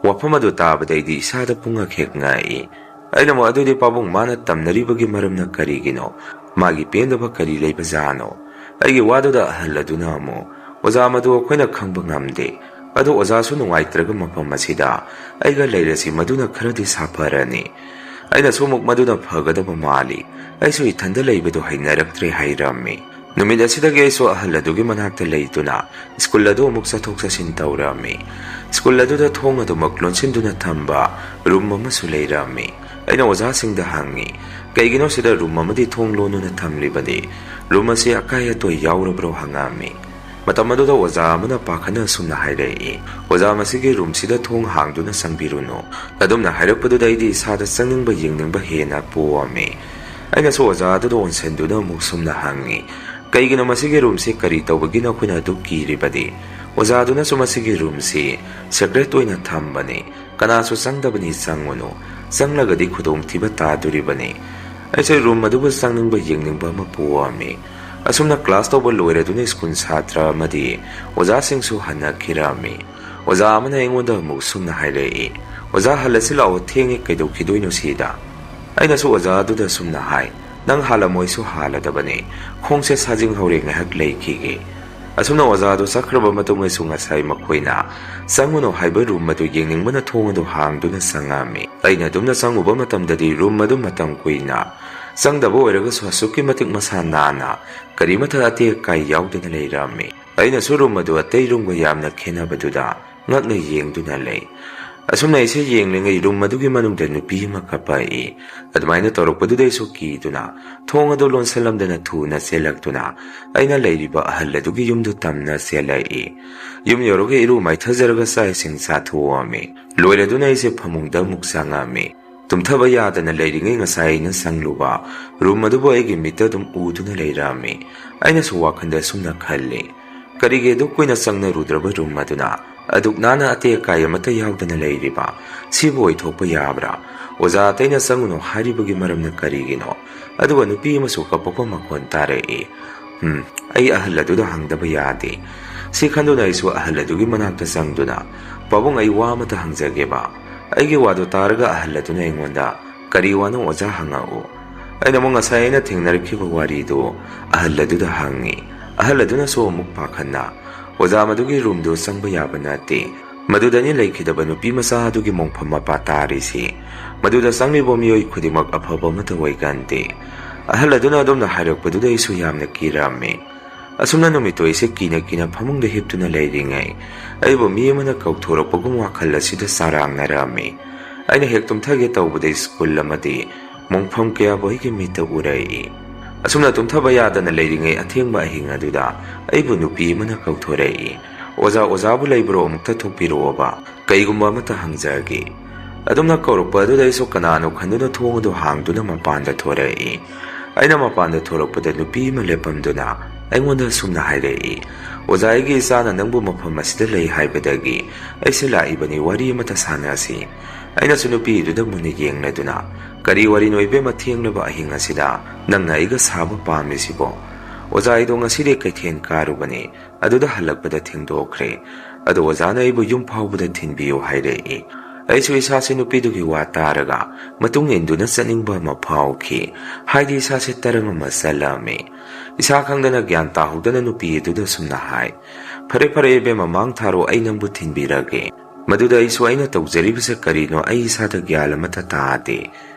ꯋꯥꯐꯝ ꯑꯗꯨ ꯇꯥꯕꯗ ꯑꯩꯗꯤ ꯏꯁꯥꯗ ꯄꯨꯡꯉꯛ ꯍꯦꯛ ꯉꯛꯏ꯫ ꯑꯩꯅ ꯑꯃꯨꯛ, "ꯑꯗꯨꯗꯤ ꯄꯥꯕꯨꯡ, ꯃꯥꯅ ꯇꯝꯅꯔꯤꯕꯒꯤ ꯃꯔꯝꯅ ꯀꯔꯤꯒꯤꯅꯣ? ꯃꯥꯒꯤ ꯄꯦꯟꯗꯕ ꯀꯔꯤ ꯂꯩꯕꯖꯥꯠꯅꯣ?" ꯑꯩꯒꯤ ꯋꯥꯗꯨꯗ ꯑꯍꯜ ꯑꯗꯨꯅ ꯑꯃꯨꯛ, "ꯑꯣꯖꯥ, ꯃꯗꯨ ꯑꯩꯈꯣꯏꯅ ꯈꯪꯕ ꯉꯝꯗꯦ꯫ ꯑꯗꯣ ꯑꯣꯖꯥꯁꯨ ꯅꯨꯡꯉꯥꯏꯇ꯭ꯔꯒ ꯃꯐꯝ ꯑꯁꯤꯗ ꯑꯩꯒ ꯂꯩꯔꯁꯤ, ꯃꯗꯨꯅ ꯈꯔꯗꯤ ꯁꯥꯐꯔꯅꯤ꯫" ꯑꯩꯅꯁꯨ ꯑꯃꯨꯛ, "ꯃꯗꯨꯅ ꯐꯒꯗꯕ ꯃꯥꯜꯂꯤ꯫ ꯑꯩꯁꯨ ꯏꯊꯟꯗ ꯂꯩꯕꯗꯨ ꯍꯩꯅꯔꯛꯇ꯭ꯔꯦ," ꯍꯥꯏꯔꯝꯃꯤ꯫ ꯅꯨꯃꯤꯠ ꯑꯁꯤꯗꯒꯤ ꯑꯩꯁꯨ ꯑꯍꯜ ꯑꯗꯨꯒꯤ ꯃꯅꯥꯛꯇ ꯂꯩꯗꯨꯅ ꯁ꯭ꯀꯨꯜ ꯑꯗꯨ ꯑꯃꯨꯛ ꯆꯠꯊꯣꯛ ꯆꯠꯁꯤꯟ ꯇꯧꯔꯝꯃꯤ꯫ ꯁ꯭ꯀꯨꯜ ꯑꯗꯨꯗ ꯊꯣꯡ ꯑꯗꯨꯃꯛ ꯂꯣꯟꯁꯤꯟꯗꯨꯅ ꯊꯝꯕ ꯔꯨꯝ ꯑꯃꯁꯨ ꯂꯩꯔꯝꯃꯤ꯫ ꯑꯩꯅ ꯑꯣꯖꯥꯁꯤꯡꯗ ꯍꯪꯉꯤ, "ꯀꯩꯒꯤꯅꯣ ꯁꯤꯗ ꯔꯨꯝ ꯑꯃꯗꯤ ꯊꯣꯡ ꯂꯣꯟꯗꯨꯅ ꯊꯝꯂꯤꯕꯗꯤ? ꯔꯨꯝ ꯑꯁꯤ ꯑꯀꯥꯏ ꯑꯇꯣꯏ ꯌꯥꯎꯔꯕ꯭ꯔꯣ?" ꯍꯪꯉꯝꯃꯤ꯫ ꯃꯇꯝ ꯑꯗꯨꯗ ꯑꯣꯖꯥ ꯑꯃꯅ ꯄꯥꯈꯠꯅ ꯑꯁꯨꯝꯅ ꯍꯥꯏꯔꯛꯏ, "ꯑꯣꯖꯥ, ꯃꯁꯤꯒꯤ ꯔꯨꯝꯁꯤꯗ ꯊꯣꯡ ꯍꯥꯡꯗꯨꯅ ꯆꯪꯕꯤꯔꯨꯅꯨ꯫" ꯑꯗꯨꯝꯅ ꯍꯥꯏꯔꯛꯄꯗꯨꯗ ꯑꯩꯗꯤ ꯏꯁꯥꯗ ꯆꯪꯅꯤꯡꯕ ꯌꯦꯡꯅꯤꯡꯕ ꯍꯦꯟꯅ ꯄꯣꯛꯑꯝꯃꯤ꯫ ꯑꯩꯅꯁꯨ ꯑꯣꯖꯥ ꯑꯗꯨꯗ ꯑꯣꯟꯁꯤꯟꯗꯨꯅ ꯑꯃꯨꯛ ꯁꯨꯝꯅ ꯍꯪꯉꯤ, "ꯀꯩꯒꯤꯅꯣ ꯃꯁꯤꯒꯤ ꯔꯨꯝꯁꯤ ꯀꯔꯤ ꯇꯧꯕꯒꯤꯅꯣ ꯑꯩꯈꯣꯏꯅ ꯑꯗꯨꯛ ꯀꯤꯔꯤꯕꯗꯤ?" ꯑꯣꯖꯥ ꯑꯗꯨꯅꯁꯨ, "ꯃꯁꯤꯒꯤ ꯔꯨꯝꯁꯤ ꯁꯦꯀ꯭ꯔꯦꯠ ꯑꯣꯏꯅ ꯊꯝꯕꯅꯤ, ꯀꯅꯥꯁꯨ ꯆꯪꯗꯕꯅꯤ, ꯆꯪꯉꯨꯅꯨ, ꯆꯪꯂꯒꯗꯤ ꯈꯨꯗꯣꯡꯊꯤꯕ ꯇꯥꯗꯣꯔꯤꯕꯅꯤ꯫" ꯑꯩꯁꯨ ꯔꯨꯝ ꯑꯗꯨꯕꯨ ꯆꯪꯅꯤꯡꯕ ꯌꯦꯡꯅꯤꯡꯕ ꯑꯃ ꯄꯣꯛꯑꯝꯃꯤ꯫ ꯑꯁꯨꯝꯅ ꯀ꯭ꯂꯥꯁ ꯇꯧꯕ ꯂꯣꯏꯔꯗꯨꯅ ꯁ꯭ꯀꯨꯜ ꯁꯥꯇ꯭ꯔ ꯑꯃꯗꯤ ꯑꯣꯖꯥꯁꯤꯡꯁꯨ ꯍꯟꯅꯈꯤꯔꯝꯃꯤ꯫ ꯑꯣꯖꯥ ꯑꯃꯅ ꯑꯩꯉꯣꯟꯗ ꯑꯃꯨꯛ ꯁꯨꯝꯅ ꯍꯥꯏꯔꯛꯏ, "ꯑꯣꯖꯥ, ꯍꯜꯂꯁꯤ ꯂꯥꯛꯑꯣ, ꯊꯦꯡꯉꯦ, ꯀꯩꯗꯧꯈꯤꯗꯣꯏꯅꯣ ꯁꯤꯗ?" ꯑꯩꯅꯁꯨ ꯑꯣꯖꯥ ꯑꯗꯨꯗ ꯁꯨꯝꯅ ꯍꯥꯏ, "ꯅꯪ ꯍꯥꯜꯂꯝꯃꯣꯏꯁꯨ ꯍꯥꯜꯂꯗꯕꯅꯤ, ꯈꯣꯡꯁꯦ ꯁꯥꯖꯤꯡ ꯍꯧꯔꯦ, ꯉꯥꯏꯍꯥꯛ ꯂꯩꯈꯤꯒꯦ꯫" ꯑꯁꯨꯝꯅ ꯑꯣꯖꯥ ꯑꯗꯨ ꯆꯠꯈ꯭ꯔꯕ ꯃꯇꯨꯡꯗꯁꯨ ꯉꯁꯥꯏ ꯃꯈꯣꯏꯅ ꯆꯪꯉꯨꯅꯨ ꯍꯥꯏꯕ ꯔꯨꯝ ꯑꯗꯨ ꯌꯦꯡꯅꯤꯡꯕꯅ ꯊꯣꯡ ꯑꯗꯨ ꯍꯥꯡꯗꯨꯅ ꯆꯪꯉꯝꯃꯤ꯫ ꯑꯩꯅ ꯑꯗꯨꯝꯅ ꯆꯪꯉꯨꯕ ꯃꯇꯝꯗꯗꯤ ꯔꯨꯝ ꯑꯗꯨ ꯃꯇꯝ ꯀꯨꯏꯅ ꯆꯪꯗꯕ ꯑꯣꯏꯔꯒꯁꯨ ꯑꯁꯨꯛꯀꯤ ꯃꯇꯤꯛ ꯃꯁꯥ ꯅꯥꯟꯅ ꯀꯔꯤꯃꯠꯇ ꯑꯇꯦꯛ ꯑꯀꯥꯏ ꯌꯥꯎꯗꯅ ꯂꯩꯔꯝꯃꯤ꯫ ꯑꯩꯅꯁꯨ ꯔꯨꯝ ꯑꯗꯨ ꯑꯇꯩ ꯔꯨꯝꯒ ꯌꯥꯝꯅ ꯈꯦꯠꯅꯕꯗꯨꯗ ꯉꯛꯅ ꯌꯦꯡꯗꯨꯅ ꯂꯩ꯫ ꯑꯁꯨꯝꯅ ꯑꯩꯁꯦ ꯌꯦꯡꯂꯤꯉꯩ ꯔꯨꯝ ꯑꯗꯨꯒꯤ ꯃꯅꯨꯡꯗ ꯅꯨꯄꯤ ꯑꯃ ꯀꯞꯄꯛꯏ꯫ ꯑꯗꯨꯃꯥꯏꯅ ꯇꯧꯔꯛꯄꯗꯨꯗ ꯑꯩꯁꯨ ꯀꯤꯗꯨꯅ ꯊꯣꯡ ꯑꯗꯨ ꯂꯣꯟꯁꯤꯜꯂꯝꯗꯅ ꯊꯨꯅ ꯆꯦꯜꯂꯛꯇꯨꯅ ꯑꯩꯅ ꯂꯩꯔꯤꯕ ꯑꯍꯜ ꯑꯗꯨꯒꯤ ꯌꯨꯝꯗꯨ ꯇꯝꯅ ꯆꯦꯜꯂꯛꯏ꯫ ꯌꯨꯝ ꯌꯧꯔꯒ ꯏꯔꯨ ꯃꯥꯏꯊꯖꯔꯒ ꯆꯥꯛ ꯏꯁꯤꯡ ꯆꯥꯊꯣꯛꯑꯝꯃꯤ꯫ ꯂꯣꯏꯔꯗꯨꯅ ꯑꯩꯁꯦ ꯐꯃꯨꯡꯗ ꯑꯃꯨꯛ ꯆꯪꯉꯝꯃꯤ꯫ ꯇꯨꯝꯊꯕ ꯌꯥꯗꯅ ꯂꯩꯔꯤꯉꯩ ꯉꯁꯥꯏ ꯑꯩꯅ ꯆꯪꯂꯨꯕ ꯔꯨꯝ ꯑꯗꯨꯕꯨ ꯑꯩꯒꯤ ꯃꯤꯠꯇ ꯑꯗꯨꯝ ꯎꯗꯨꯅ ꯂꯩꯔꯝꯃꯤ꯫ ꯑꯩꯅꯁꯨ ꯋꯥꯈꯜꯗ ꯑꯁꯨꯝꯅ ꯈꯜꯂꯤ, ꯀꯔꯤꯒꯤ ꯑꯗꯨꯛ ꯀꯨꯏꯅ ꯆꯪꯅꯔꯨꯗ꯭ꯔꯕ ꯔꯨꯝ ꯑꯗꯨꯅ ꯑꯗꯨꯛ ꯅꯥꯟꯅ ꯑꯇꯦꯛ ꯑꯀꯥꯏ ꯑꯃꯠꯇ ꯌꯥꯎꯗꯅ ꯂꯩꯔꯤꯕ? ꯁꯤꯕꯨ ꯑꯣꯏꯊꯣꯛꯄ ꯌꯥꯕ꯭ꯔꯥ? ꯑꯣꯖꯥ ꯑꯇꯩꯅ ꯆꯪꯉꯨꯅꯨ ꯍꯥꯏꯔꯤꯕꯒꯤ ꯃꯔꯝꯅ ꯀꯔꯤꯒꯤꯅꯣ? ꯑꯗꯨꯒ ꯅꯨꯄꯤ ꯑꯃꯁꯨ ꯀꯞꯄꯛꯄ ꯃꯈꯣꯟ ꯇꯥꯔꯛꯏ꯫ ꯎꯝ, ꯑꯩ ꯑꯍꯜ ꯑꯗꯨꯗ ꯍꯪꯗꯕ ꯌꯥꯗꯦ꯫ ꯁꯤ ꯈꯟꯗꯨꯅ ꯑꯩꯁꯨ ꯑꯍꯜ ꯑꯗꯨꯒꯤ ꯃꯅꯥꯛꯇ ꯆꯪꯗꯨꯅ, "ꯄꯥꯕꯨꯡ, ꯑꯩ ꯋꯥ ꯑꯃꯇ ꯍꯪꯖꯒꯦꯕ?" ꯑꯩꯒꯤ ꯋꯥꯗꯨ ꯇꯥꯔꯒ ꯑꯍꯜ ꯑꯗꯨꯅ ꯑꯩꯉꯣꯟꯗ, "ꯀꯔꯤ ꯋꯥꯅꯣ ꯑꯣꯖꯥ, ꯍꯪꯉꯛꯎ?" ꯑꯩꯅ ꯑꯃꯨꯛ ꯉꯁꯥꯏ ꯑꯩꯅ ꯊꯦꯡꯅꯔꯛꯈꯤꯕ ꯋꯥꯔꯤꯗꯨ ꯑꯍꯜ ꯑꯗꯨꯗ ꯍꯪꯉꯤ꯫ ꯑꯍꯜ ꯑꯗꯨꯅꯁꯨ ꯑꯃꯨꯛ ꯄꯥꯈꯠꯅ, "ꯑꯣꯖꯥ, ꯃꯗꯨꯒꯤ ꯔꯨꯝꯗꯨ ꯆꯪꯕ ꯌꯥꯕ ꯅꯠꯇꯦ꯫ ꯃꯗꯨꯗꯅꯤ ꯂꯩꯈꯤꯗꯕ ꯅꯨꯄꯤ ꯃꯆꯥ ꯑꯗꯨꯒꯤ ꯃꯣꯡꯐꯝ ꯃꯄꯥ ꯇꯥꯔꯤꯁꯤ꯫ ꯃꯗꯨꯗ ꯆꯪꯂꯤꯕ ꯃꯤꯑꯣꯏ ꯈꯨꯗꯤꯡꯃꯛ ꯑꯐꯕ ꯑꯃꯠꯇ ꯑꯣꯏꯒꯟꯗꯦ꯫" ꯑꯍꯜ ꯑꯗꯨꯅ ꯑꯗꯨꯝꯅ ꯍꯥꯏꯔꯛꯄꯗꯨꯗ ꯑꯩꯁꯨ ꯌꯥꯝꯅ ꯀꯤꯔꯝꯃꯤ꯫ ꯑꯁꯨꯝꯅ ꯅꯨꯃꯤꯠꯇꯣ ꯑꯩꯁꯦ ꯀꯤꯅ ꯀꯤꯅ ꯐꯃꯨꯡꯗ ꯍꯤꯞꯇꯨꯅ ꯂꯩꯔꯤꯉꯩ, ꯑꯩꯕꯨ ꯃꯤ ꯑꯃꯅ ꯀꯧꯊꯣꯔꯛꯄꯒꯨꯝ ꯋꯥꯈꯜ ꯑꯁꯤꯗ ꯆꯔꯥꯡꯅꯔꯝꯃꯤ꯫ ꯑꯩꯅ ꯍꯦꯛ ꯇꯨꯝꯊꯒꯦ ꯇꯧꯕꯗ ꯁ꯭ꯀꯨꯜ ꯑꯃꯗꯤ ꯃꯣꯡꯐꯝ ꯀꯌꯥꯕꯨ ꯑꯩꯒꯤ ꯃꯤꯠꯇ ꯎꯔꯛꯏ꯫ ꯑꯁꯨꯝꯅ ꯇꯨꯝꯊꯕ ꯌꯥꯗꯅ ꯂꯩꯔꯤꯉꯩ ꯑꯊꯦꯡꯕ ꯑꯍꯤꯡ ꯑꯗꯨꯗ ꯑꯩꯕꯨ ꯅꯨꯄꯤ ꯑꯃꯅ ꯀꯧꯊꯣꯔꯛꯏ꯫ "ꯑꯣꯖꯥ, ꯑꯣꯖꯥꯕꯨ ꯂꯩꯕ꯭ꯔꯣ? ꯑꯃꯨꯛꯇ ꯊꯣꯛꯄꯤꯔꯛꯑꯣꯕ꯫ ꯀꯩꯒꯨꯝꯕ ꯑꯃꯇ ꯍꯪꯖꯒꯦ꯫" ꯑꯗꯨꯝꯅ ꯀꯧꯔꯛꯄ ꯑꯗꯨꯗ ꯑꯩꯁꯨ ꯀꯅꯥꯅꯣ ꯈꯟꯗꯨꯅ ꯊꯣꯡ ꯑꯗꯨ ꯍꯥꯡꯗꯨꯅ ꯃꯄꯥꯟꯗ ꯊꯣꯔꯛꯏ꯫ ꯑꯩꯅ ꯃꯄꯥꯟꯗ ꯊꯣꯔꯛꯄꯗ ꯅꯨꯄꯤ ꯑꯃ ꯂꯦꯞꯄꯝꯗꯨꯅ ꯑꯩꯉꯣꯟꯗ ꯑꯁꯨꯝꯅ ꯍꯥꯏꯔꯛꯏ, "ꯑꯣꯖꯥ, ꯑꯩꯒꯤ ꯏꯆꯥꯅ ꯅꯪꯕꯨ ꯃꯐꯝ ꯑꯁꯤꯗ ꯂꯩ ꯍꯥꯏꯕꯗꯒꯤ ꯑꯩꯁꯦ ꯂꯥꯛꯏꯕꯅꯤ, ꯋꯥꯔꯤ ꯑꯃꯇ ꯁꯥꯟꯅꯁꯤ꯫" ꯑꯩꯅꯁꯨ ꯅꯨꯄꯤꯗꯨꯗ ꯃꯨꯟꯅ ꯌꯦꯡꯂꯗꯨꯅ, "ꯀꯔꯤ ꯋꯥꯔꯤꯅꯣ ꯏꯕꯦꯝꯃ, ꯊꯦꯡꯂꯕ ꯑꯍꯤꯡ ꯑꯁꯤꯗ ꯅꯪꯅ ꯑꯩꯒ ꯁꯥꯕ ꯄꯥꯝꯃꯤꯁꯤꯕꯣ?" "ꯑꯣꯖꯥ, ꯑꯩꯗꯣ ꯉꯁꯤꯗꯤ ꯀꯩꯊꯦꯜ ꯀꯥꯔꯨꯕꯅꯤ, ꯑꯗꯨꯗ ꯍꯜꯂꯛꯄꯗ ꯊꯦꯡꯗꯣꯛꯈ꯭ꯔꯦ꯫ ꯑꯗꯣ ꯑꯣꯖꯥꯅ ꯑꯩꯕꯨ ꯌꯨꯝ ꯐꯥꯎꯕꯗ ꯊꯤꯟꯕꯤꯌꯨ ꯍꯥꯏꯔꯛꯏ꯫" ꯑꯩꯁꯨ ꯏꯁꯥꯁꯦ ꯅꯨꯄꯤꯗꯨꯒꯤ ꯋꯥ ꯇꯥꯔꯒ ꯃꯇꯨꯡ ꯏꯟꯗꯨꯅ ꯆꯠꯅꯤꯡꯕ ꯑꯃ ꯐꯥꯎꯈꯤ꯫ ꯍꯥꯏꯗꯤ ꯏꯁꯥꯁꯦ ꯇꯔꯪ ꯑꯃ ꯆꯜꯂꯝꯃꯤ꯫ ꯏꯁꯥ ꯈꯪꯗꯅ ꯒ꯭ꯌꯥꯟ ꯇꯥꯍꯧꯗꯅ ꯅꯨꯄꯤ ꯑꯗꯨꯗ ꯁꯨꯝꯅ ꯍꯥꯏ, "ꯐꯔꯦ, ꯐꯔꯦ ꯏꯕꯦꯝꯃ, ꯃꯥꯡ ꯊꯥꯔꯣ, ꯑꯩ ꯅꯪꯕꯨ ꯊꯤꯟꯕꯤꯔꯒꯦ꯫" ꯃꯗꯨꯗ ꯑꯩꯁꯨ ꯑꯩꯅ ꯇꯧꯖꯔꯤꯕꯁꯦ ꯀꯔꯤꯅꯣ ꯑꯩ ꯏꯁꯥꯗ ꯒ꯭ꯌꯥꯟ ꯑꯃꯠꯇ ꯇꯥꯗꯦ꯫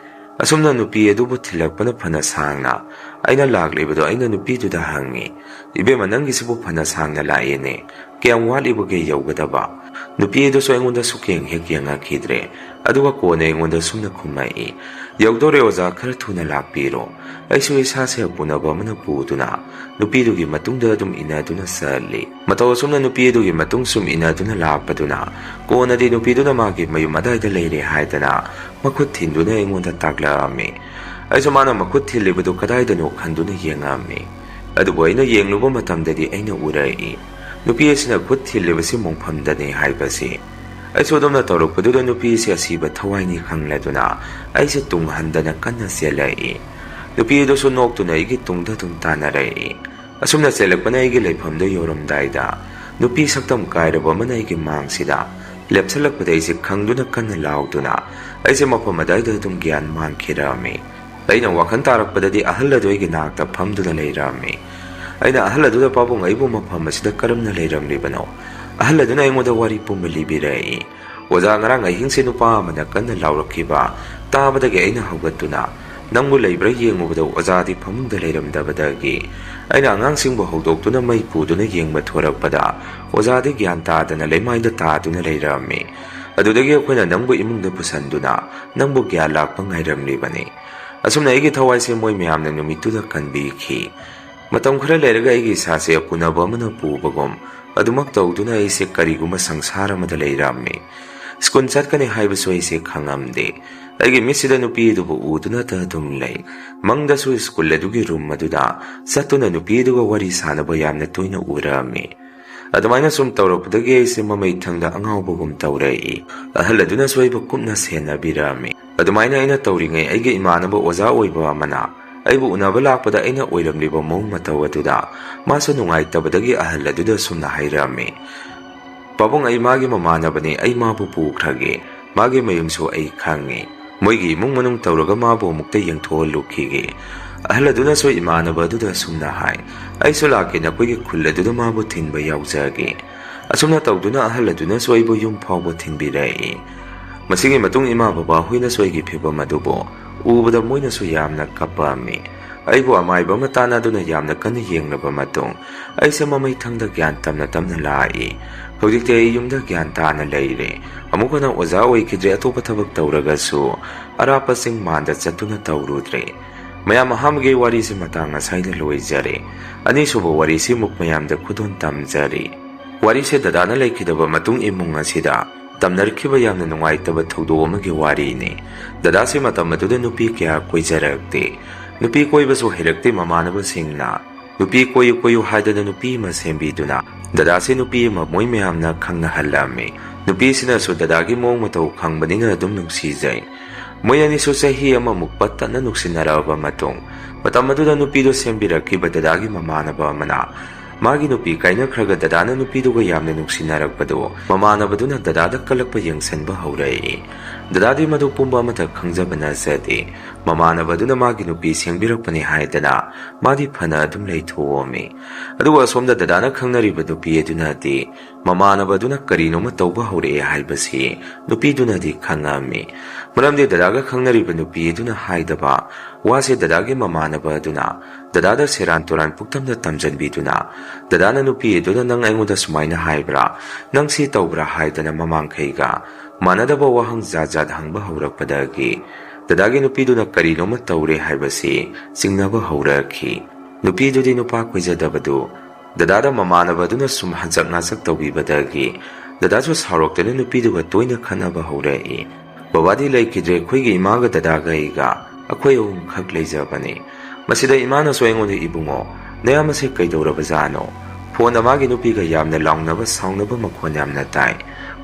ꯑꯁꯨꯝꯅ ꯅꯨꯄꯤ ꯑꯗꯨꯕꯨ ꯊꯤꯜꯂꯛꯄꯅ ꯐꯅ ꯁꯥꯡꯅ ꯑꯩꯅ ꯂꯥꯛꯂꯤꯕꯗꯣ ꯑꯩꯅ ꯅꯨꯄꯤꯗꯨꯗ ꯍꯪꯉꯤ, "ꯏꯕꯦꯝꯃ, ꯅꯪꯒꯤꯁꯤꯕꯨ ꯐꯅ ꯁꯥꯡꯅ ꯂꯥꯛꯑꯦꯅꯦ, ꯀꯌꯥꯝ ꯋꯥꯠꯂꯤꯕꯒꯦ ꯌꯧꯒꯗꯕ?" ꯅꯨꯄꯤ ꯑꯗꯨꯁꯨ ꯑꯩꯉꯣꯟꯗ ꯁꯨꯛꯌꯦꯡ ꯍꯦꯛ ꯌꯦꯡꯉꯛꯈꯤꯗ꯭ꯔꯦ꯫ ꯑꯗꯨꯒ ꯀꯣꯟꯅ ꯑꯩꯉꯣꯟꯗ ꯁꯨꯝꯅ ꯈꯨꯝꯃꯛꯏ, "ꯌꯧꯗꯣꯔꯦ ꯑꯣꯖꯥ, ꯈꯔ ꯊꯨꯅ ꯂꯥꯛꯄꯤꯔꯣ꯫ ꯑꯩꯁꯨ ꯏꯁꯥꯁꯦ ꯑꯄꯨꯅꯕ ꯑꯃꯅ ꯄꯨꯗꯨꯅ ꯅꯨꯄꯤꯗꯨꯒꯤ ꯃꯇꯨꯡꯗ ꯑꯗꯨꯝ ꯏꯟꯅꯗꯨꯅ ꯆꯠꯂꯤ꯫ ꯃꯇꯧ ꯑꯁꯨꯝꯅ ꯅꯨꯄꯤ ꯑꯗꯨꯒꯤ ꯃꯇꯨꯡ ꯁꯨꯝ ꯏꯟꯅꯗꯨꯅ ꯂꯥꯛꯄꯗꯨꯅ ꯀꯣꯟꯅꯗꯤ ꯅꯨꯄꯤꯗꯨꯅ ꯃꯥꯒꯤ ꯃꯌꯨꯝ ꯑꯗꯥꯏꯗ ꯂꯩꯔꯦ ꯍꯥꯏꯗꯅ ꯃꯈꯨꯠ ꯊꯤꯟꯗꯨꯅ ꯑꯩꯉꯣꯟꯗ ꯇꯥꯛꯂꯛꯑꯝꯃꯤ꯫ ꯑꯩꯁꯨ ꯃꯥꯅ ꯃꯈꯨꯠ ꯊꯤꯜꯂꯤꯕꯗꯨ ꯀꯗꯥꯏꯗꯅꯣ ꯈꯟꯗꯨꯅ ꯌꯦꯡꯉꯝꯃꯤ꯫ ꯑꯗꯨꯕꯨ ꯑꯩꯅ ꯌꯦꯡꯂꯨꯕ ꯃꯇꯝꯗꯗꯤ ꯑꯩꯅ ꯎꯔꯛꯏ, ꯅꯨꯄꯤ ꯑꯁꯤꯅ ꯈꯨꯠ ꯊꯤꯜꯂꯤꯕꯁꯤ ꯃꯣꯡꯐꯝꯗꯅꯤ ꯍꯥꯏꯕꯁꯤ꯫ ꯑꯩꯁꯨ ꯑꯗꯨꯝꯅ ꯇꯧꯔꯛꯄꯗꯨꯗ ꯅꯨꯄꯤꯁꯤ ꯑꯁꯤꯕ ꯊꯋꯥꯏꯅꯤ ꯈꯪꯂꯗꯨꯅ ꯑꯩꯁꯦ ꯇꯨꯡ ꯍꯟꯗꯅ ꯀꯟꯅ ꯆꯦꯜꯂꯛꯏ꯫ ꯅꯨꯄꯤ ꯑꯗꯨꯁꯨ ꯅꯣꯛꯇꯨꯅ ꯑꯩꯒꯤ ꯇꯨꯡꯗ ꯑꯗꯨꯝ ꯇꯥꯟꯅꯔꯛꯏ꯫ ꯑꯁꯨꯝꯅ ꯆꯦꯜꯂꯛꯄꯅ ꯑꯩꯒꯤ ꯂꯩꯐꯝꯗ ꯌꯧꯔꯝꯗꯥꯏꯗ ꯅꯨꯄꯤ ꯁꯛꯇꯝ ꯀꯥꯏꯔꯕ ꯑꯃꯅ ꯑꯩꯒꯤ ꯃꯥꯡꯁꯤꯗ ꯂꯦꯞꯁꯤꯜꯂꯛꯄꯗ ꯑꯩꯁꯦ ꯈꯪꯗꯨꯅ ꯀꯟꯅ ꯂꯥꯎꯗꯨꯅ ꯑꯩꯁꯦ ꯃꯐꯝ ꯑꯗꯥꯏꯗ ꯑꯗꯨꯝ ꯒ꯭ꯌꯥꯟ ꯃꯥꯡꯈꯤꯔꯛꯑꯝꯃꯤ꯫ ꯑꯩꯅ ꯋꯥꯈꯜ ꯇꯥꯔꯛꯄꯗꯗꯤ ꯑꯍꯜ ꯑꯗꯨ ꯑꯩꯒꯤ ꯅꯥꯛꯇ ꯐꯝꯗꯨꯅ ꯂꯩꯔꯝꯃꯤ꯫ ꯑꯩꯅ ꯑꯍꯜ ꯑꯗꯨꯗ, "ꯄꯥꯕꯨꯡ, ꯑꯩꯕꯨ ꯃꯐꯝ ꯑꯁꯤꯗ ꯀꯔꯝꯅ ꯂꯩꯔꯝꯂꯤꯕꯅꯣ?" ꯑꯍꯜ ꯑꯗꯨꯅ ꯑꯩꯉꯣꯟꯗ ꯋꯥꯔꯤ ꯄꯨꯝꯕ ꯂꯤꯕꯤꯔꯛꯏ꯫ "ꯑꯣꯖꯥ, ꯉꯔꯥꯡ ꯑꯍꯤꯡꯁꯦ ꯅꯨꯄꯥ ꯑꯃꯅ ꯀꯟꯅ ꯂꯥꯎꯔꯛꯈꯤꯕ ꯇꯥꯕꯗꯒꯤ ꯑꯩꯅ ꯍꯧꯒꯠꯇꯨꯅ ꯅꯪꯕꯨ ꯂꯩꯕ꯭ꯔꯥ ꯌꯦꯡꯉꯨꯕꯗ ꯑꯣꯖꯥꯗꯤ ꯐꯃꯨꯡꯗ ꯂꯩꯔꯝꯗꯕꯗꯒꯤ ꯑꯩꯅ ꯑꯉꯥꯡꯁꯤꯡꯕꯨ ꯍꯧꯗꯣꯛꯇꯨꯅ ꯃꯩ ꯄꯨꯗꯨꯅ ꯌꯦꯡꯕ ꯊꯣꯔꯛꯄꯗ ꯑꯣꯖꯥꯗꯤ ꯒ꯭ꯌꯥꯟ ꯇꯥꯗꯅ ꯂꯩꯃꯥꯏꯗ ꯇꯥꯗꯨꯅ ꯂꯩꯔꯝꯃꯤ꯫ ꯑꯗꯨꯗꯒꯤ ꯑꯩꯈꯣꯏꯅ ꯅꯪꯕꯨ ꯏꯃꯨꯡꯗ ꯄꯨꯁꯟꯗꯨꯅ ꯅꯪꯕꯨ ꯒ꯭ꯌꯥꯟ ꯂꯥꯛꯄ ꯉꯥꯏꯔꯝꯂꯤꯕꯅꯤ꯫" ꯑꯁꯨꯝꯅ ꯑꯩꯒꯤ ꯊꯋꯥꯏꯁꯦ ꯃꯣꯏ ꯃꯌꯥꯝꯅ ꯅꯨꯃꯤꯠꯇꯨꯗ ꯀꯟꯕꯤꯈꯤ꯫ ꯃꯇꯝ ꯈꯔ ꯂꯩꯔꯒ ꯑꯩꯒꯤ ꯏꯁꯥꯁꯦ ꯑꯄꯨꯅꯕ ꯑꯃꯅ ꯄꯨꯕꯒꯨꯝ ꯑꯗꯨꯃꯛ ꯇꯧꯗꯨꯅ ꯑꯩꯁꯦ ꯀꯔꯤꯒꯨꯝꯕ ꯁꯪꯁꯥꯔ ꯑꯃꯗ ꯂꯩꯔꯝꯃꯤ꯫ ꯁ꯭ꯀꯨꯜ ꯆꯠꯀꯅꯤ ꯍꯥꯏꯕꯁꯨ ꯑꯩꯁꯦ ꯈꯪꯉꯝꯗꯦ꯫ ꯑꯩꯒꯤ ꯃꯤꯠꯁꯤꯗ ꯅꯨꯄꯤ ꯑꯗꯨꯕꯨ ꯎꯗꯨꯅꯇ ꯑꯗꯨꯝ ꯂꯩ꯫ ꯃꯪꯗꯁꯨ ꯁ꯭ꯀꯨꯜ ꯑꯗꯨꯒꯤ ꯔꯨꯝ ꯑꯗꯨꯗ ꯆꯠꯇꯨꯅ ꯅꯨꯄꯤ ꯑꯗꯨꯒ ꯋꯥꯔꯤ ꯁꯥꯟꯅꯕ ꯌꯥꯝꯅ ꯇꯣꯏꯅ ꯎꯔꯛꯑꯝꯃꯤ꯫ ꯑꯗꯨꯃꯥꯏꯅ ꯁꯨꯝ ꯇꯧꯔꯛꯄꯗꯒꯤ ꯑꯩꯁꯦ ꯃꯃꯩ ꯊꯪꯗ ꯑꯉꯥꯎꯕꯒꯨꯝ ꯇꯧꯔꯛꯏ꯫ ꯑꯍꯜ ꯑꯗꯨꯅꯁꯨ ꯑꯩꯕꯨ ꯀꯨꯞꯅ ꯁꯦꯟꯅꯕꯤꯔꯛꯑꯝꯃꯤ꯫ ꯑꯗꯨꯃꯥꯏꯅ ꯑꯩꯅ ꯇꯧꯔꯤꯉꯩ ꯑꯩꯒꯤ ꯏꯃꯥꯟꯅꯕ ꯑꯣꯖꯥ ꯑꯣꯏꯕ ꯑꯃꯅ ꯑꯩꯕꯨ ꯎꯅꯕ ꯂꯥꯛꯄꯗ ꯑꯩꯅ ꯑꯣꯏꯔꯝꯂꯤꯕ ꯃꯑꯣꯡ ꯃꯇꯧ ꯑꯗꯨꯗ ꯃꯥꯁꯨ ꯅꯨꯡꯉꯥꯏꯇꯕꯗꯒꯤ ꯑꯍꯜ ꯑꯗꯨꯗ ꯁꯨꯝꯅ ꯍꯥꯏꯔꯛꯑꯝꯃꯤ, "ꯄꯥꯕꯨꯡ, ꯑꯩ ꯃꯥꯒꯤ ꯃꯃꯥꯟꯅꯕꯅꯤ, ꯑꯩ ꯃꯥꯕꯨ ꯄꯨꯈ꯭ꯔꯒꯦ꯫ ꯃꯥꯒꯤ ꯃꯌꯨꯝꯁꯨ ꯑꯩ ꯈꯪꯉꯤ꯫ ꯃꯣꯏꯒꯤ ꯏꯃꯨꯡ ꯃꯅꯨꯡ ꯇꯧꯔꯒ ꯃꯥꯕꯨ ꯑꯃꯨꯛꯇ ꯌꯦꯡꯊꯣꯛꯍꯜꯂꯨꯈꯤꯒꯦ꯫" ꯑꯍꯜ ꯑꯗꯨꯅꯁꯨ ꯏꯃꯥꯟꯅꯕ ꯑꯗꯨꯗ ꯁꯨꯝꯅ ꯍꯥꯏ, "ꯑꯩꯁꯨ ꯂꯥꯛꯀꯦ, ꯅꯈꯣꯏꯒꯤ ꯈꯨꯜ ꯑꯗꯨꯗ ꯃꯥꯕꯨ ꯊꯤꯟꯕ ꯌꯥꯎꯖꯒꯦ꯫" ꯑꯁꯨꯝꯅ ꯇꯧꯗꯨꯅ ꯑꯍꯜ ꯑꯗꯨꯅꯁꯨ ꯑꯩꯕꯨ ꯌꯨꯝ ꯐꯥꯎꯕ ꯊꯤꯟꯕꯤꯔꯛꯏ꯫ ꯃꯁꯤꯒꯤ ꯃꯇꯨꯡ ꯏꯃꯥ ꯕꯕꯥ ꯍꯣꯏꯅꯁꯨ ꯑꯩꯒꯤ ꯐꯤꯕꯝ ꯑꯗꯨꯕꯨ ꯎꯕꯗ ꯃꯣꯏꯅꯁꯨ ꯌꯥꯝꯅ ꯀꯞꯄꯝꯃꯤ꯫ ꯑꯩꯕꯨ ꯑꯃꯥꯏꯕ ꯑꯃ ꯇꯥꯟꯅꯗꯨꯅ ꯌꯥꯝꯅ ꯀꯟꯅ ꯌꯦꯡꯂꯕ ꯃꯇꯨꯡ, ꯑꯩꯁꯦ ꯃꯃꯩꯊꯪꯗ ꯒ꯭ꯌꯥꯟ ꯇꯞꯅ ꯇꯞꯅ ꯂꯥꯛꯏ꯫ ꯍꯧꯖꯤꯛꯇꯤ ꯑꯩ ꯌꯨꯝꯗ ꯒ꯭ꯌꯥꯟ ꯇꯥꯅ ꯂꯩꯔꯦ꯫ ꯑꯃꯨꯛ ꯍꯟꯅ ꯑꯣꯖꯥ ꯑꯣꯏꯈꯤꯗ꯭ꯔꯦ, ꯑꯇꯣꯞꯄ ꯊꯕꯛ ꯇꯧꯔꯒꯁꯨ ꯑꯔꯥꯞꯄ ꯆꯤꯡ ꯃꯥꯟꯗ ꯆꯠꯇꯨꯅ ꯇꯧꯔꯨꯗ꯭ꯔꯦ꯫ ꯃꯌꯥꯝ, ꯑꯍꯥꯟꯕꯒꯤ ꯋꯥꯔꯤꯁꯤ ꯃꯇꯥꯡ ꯑꯁꯥꯏꯗ ꯂꯣꯏꯖꯔꯦ꯫ ꯑꯅꯤꯁꯨꯕ ꯋꯥꯔꯤꯁꯤ ꯑꯃꯨꯛ ꯃꯌꯥꯝꯗ ꯈꯨꯗꯣꯜ ꯇꯝꯖꯔꯤ꯫ ꯋꯥꯔꯤꯁꯦ ꯗꯗꯥꯅ ꯂꯩꯈꯤꯗꯕ ꯃꯇꯨꯡ ꯏꯃꯨꯡ ꯑꯁꯤꯗ ꯇꯝꯅꯔꯛꯈꯤꯕ ꯌꯥꯝꯅ ꯅꯨꯡꯉꯥꯏꯇꯕ ꯊꯧꯗꯣꯛ ꯑꯃꯒꯤ ꯋꯥꯔꯤꯅꯤ꯫ ꯗꯗꯥꯁꯤ ꯃꯇꯝ ꯑꯗꯨꯗ ꯅꯨꯄꯤ ꯀꯌꯥ ꯀꯣꯏꯖꯔꯛꯇꯦ꯫ ꯅꯨꯄꯤ ꯀꯣꯏꯕꯁꯨ ꯍꯩꯔꯛꯇꯦ꯫ ꯃꯃꯥꯟꯅꯕꯁꯤꯡꯅ ꯅꯨꯄꯤ ꯀꯣꯏꯌꯨ ꯀꯣꯏꯌꯨ ꯍꯥꯏꯗꯅ ꯅꯨꯄꯤ ꯑꯃ ꯁꯦꯝꯕꯤꯗꯨꯅ ꯗꯗꯥꯁꯤ ꯅꯨꯄꯤ ꯑꯃ ꯃꯣꯏ ꯃꯌꯥꯝꯅ ꯈꯪꯅꯍꯜꯂꯝꯃꯤ꯫ ꯅꯨꯄꯤꯁꯤꯅꯁꯨ ꯗꯗꯥꯒꯤ ꯃꯑꯣꯡ ꯃꯇꯧ ꯈꯪꯕꯅꯤꯅ ꯑꯗꯨꯝ ꯅꯨꯡꯁꯤꯖꯩ꯫ ꯃꯣꯏ ꯑꯅꯤꯁꯨ ꯆꯍꯤ ꯑꯃꯃꯨꯛ ꯄꯠ ꯇꯠꯅ ꯅꯨꯡꯁꯤꯅꯔꯛꯑꯕ ꯃꯇꯨꯡ, ꯃꯇꯝ ꯑꯗꯨꯗ ꯅꯨꯄꯤꯗꯨ ꯁꯦꯝꯕꯤꯔꯛꯈꯤꯕ ꯗꯗꯥꯒꯤ ꯃꯃꯥꯟꯅꯕ ꯑꯃꯅ ꯃꯥꯒꯤ ꯅꯨꯄꯤ ꯀꯥꯏꯅꯈ꯭ꯔꯒ ꯗꯗꯥꯅ ꯅꯨꯄꯤꯗꯨꯒ ꯌꯥꯝꯅ ꯅꯨꯡꯁꯤꯅꯔꯛꯄꯗꯨ ꯃꯃꯥꯟꯅꯕꯗꯨꯅ ꯗꯗꯥꯗ ꯀꯜꯂꯛꯄ ꯌꯦꯡꯁꯤꯟꯕ ꯍꯧꯔꯛꯏ꯫ ꯗꯗꯥꯗꯤ ꯃꯗꯨ ꯄꯨꯝꯕ ꯑꯃꯠꯇ ꯈꯪꯖꯕ ꯅꯠꯆꯗꯦ꯫ ꯃꯃꯥꯟꯅꯕꯗꯨꯅ ꯃꯥꯒꯤ ꯅꯨꯄꯤ ꯁꯦꯝꯕꯤꯔꯛꯄꯅꯤ ꯍꯥꯏꯗꯅ ꯃꯥꯗꯤ ꯐꯅ ꯑꯗꯨꯝ ꯂꯩꯊꯣꯛꯑꯝꯃꯤ꯫ ꯑꯗꯨꯒ ꯑꯁꯣꯝꯗ ꯗꯗꯥꯅ ꯈꯪꯅꯔꯤꯕ ꯅꯨꯄꯤ ꯑꯗꯨꯅꯗꯤ ꯃꯃꯥꯟꯅꯕꯗꯨꯅ ꯀꯔꯤꯅꯣꯃ ꯇꯧꯕ ꯍꯧꯔꯛꯑꯦ ꯍꯥꯏꯕꯁꯤ ꯅꯨꯄꯤꯗꯨꯅꯗꯤ ꯈꯪꯉꯝꯃꯤ꯫ ꯃꯔꯝꯗꯤ ꯗꯗꯥꯒ ꯈꯪꯅꯔꯤꯕ ꯅꯨꯄꯤ ꯑꯗꯨꯅ ꯍꯥꯏꯗꯕ ꯋꯥꯁꯦ ꯗꯗꯥꯒꯤ ꯃꯃꯥꯟꯅꯕ ꯑꯗꯨꯅ ꯗꯗꯥꯗ ꯁꯦꯔꯥꯟ ꯇꯨꯔꯥꯟ ꯄꯨꯛꯇꯝꯗ ꯇꯝꯖꯟꯕꯤꯗꯨꯅ, ꯗꯗꯥꯅ ꯅꯨꯄꯤ ꯑꯗꯨꯅ "ꯅꯪ ꯑꯩꯉꯣꯟꯗ ꯁꯨꯃꯥꯏꯅ ꯍꯥꯏꯕ꯭ꯔꯥ? ꯅꯪ ꯁꯤ ꯇꯧꯕ꯭ꯔꯥ?" ꯍꯥꯏꯗꯅ ꯃꯃꯥꯡꯈꯩꯒ ꯃꯥꯟꯅꯗꯕ ꯋꯥꯍꯪ ꯖꯥꯠ ꯖꯥꯠ ꯍꯪꯕ ꯍꯧꯔꯛꯄꯗꯒꯤ ꯗꯗꯥꯒꯤ ꯅꯨꯄꯤꯗꯨꯅ ꯀꯔꯤꯅꯣꯃ ꯇꯧꯔꯦ ꯍꯥꯏꯕꯁꯤ ꯆꯤꯡꯅꯕ ꯍꯧꯔꯛꯈꯤ꯫ ꯅꯨꯄꯤꯗꯨꯗꯤ ꯅꯨꯄꯥ ꯀꯣꯏꯖꯗꯕꯗꯨ ꯗꯗꯥꯗ ꯃꯃꯥꯟꯅꯕꯗꯨꯅ ꯁꯨꯝ ꯍꯟꯆꯛ ꯉꯥꯆꯛ ꯇꯧꯕꯤꯕꯗꯒꯤ ꯗꯗꯥꯁꯨ ꯁꯥꯎꯔꯛꯇꯨꯅ ꯅꯨꯄꯤꯗꯨꯒ ꯇꯣꯏꯅ ꯈꯠꯅꯕ ꯍꯧꯔꯛꯏ꯫ "ꯕꯕꯥꯗꯤ ꯂꯩꯈꯤꯗ꯭ꯔꯦ, ꯑꯩꯈꯣꯏꯒꯤ ꯏꯃꯥꯒ ꯗꯗꯥꯒ ꯑꯩꯒ ꯑꯩꯈꯣꯏ ꯑꯍꯨꯝꯈꯛ ꯂꯩꯖꯕꯅꯤ꯫" ꯃꯁꯤꯗ ꯏꯃꯥꯅꯁꯨ ꯑꯩꯉꯣꯟꯗ, "ꯏꯕꯨꯡꯉꯣ, ꯅꯌꯥꯝꯕꯁꯦ ꯀꯩꯗꯧꯔꯕꯖꯥꯠꯅꯣ? ꯐꯣꯟꯗ ꯃꯥꯒꯤ ꯅꯨꯄꯤꯒ ꯌꯥꯝꯅ ꯂꯥꯎꯅꯕ ꯁꯥꯎꯅꯕ ꯃꯈꯣꯟ ꯌꯥꯝꯅ ꯇꯥꯏ꯫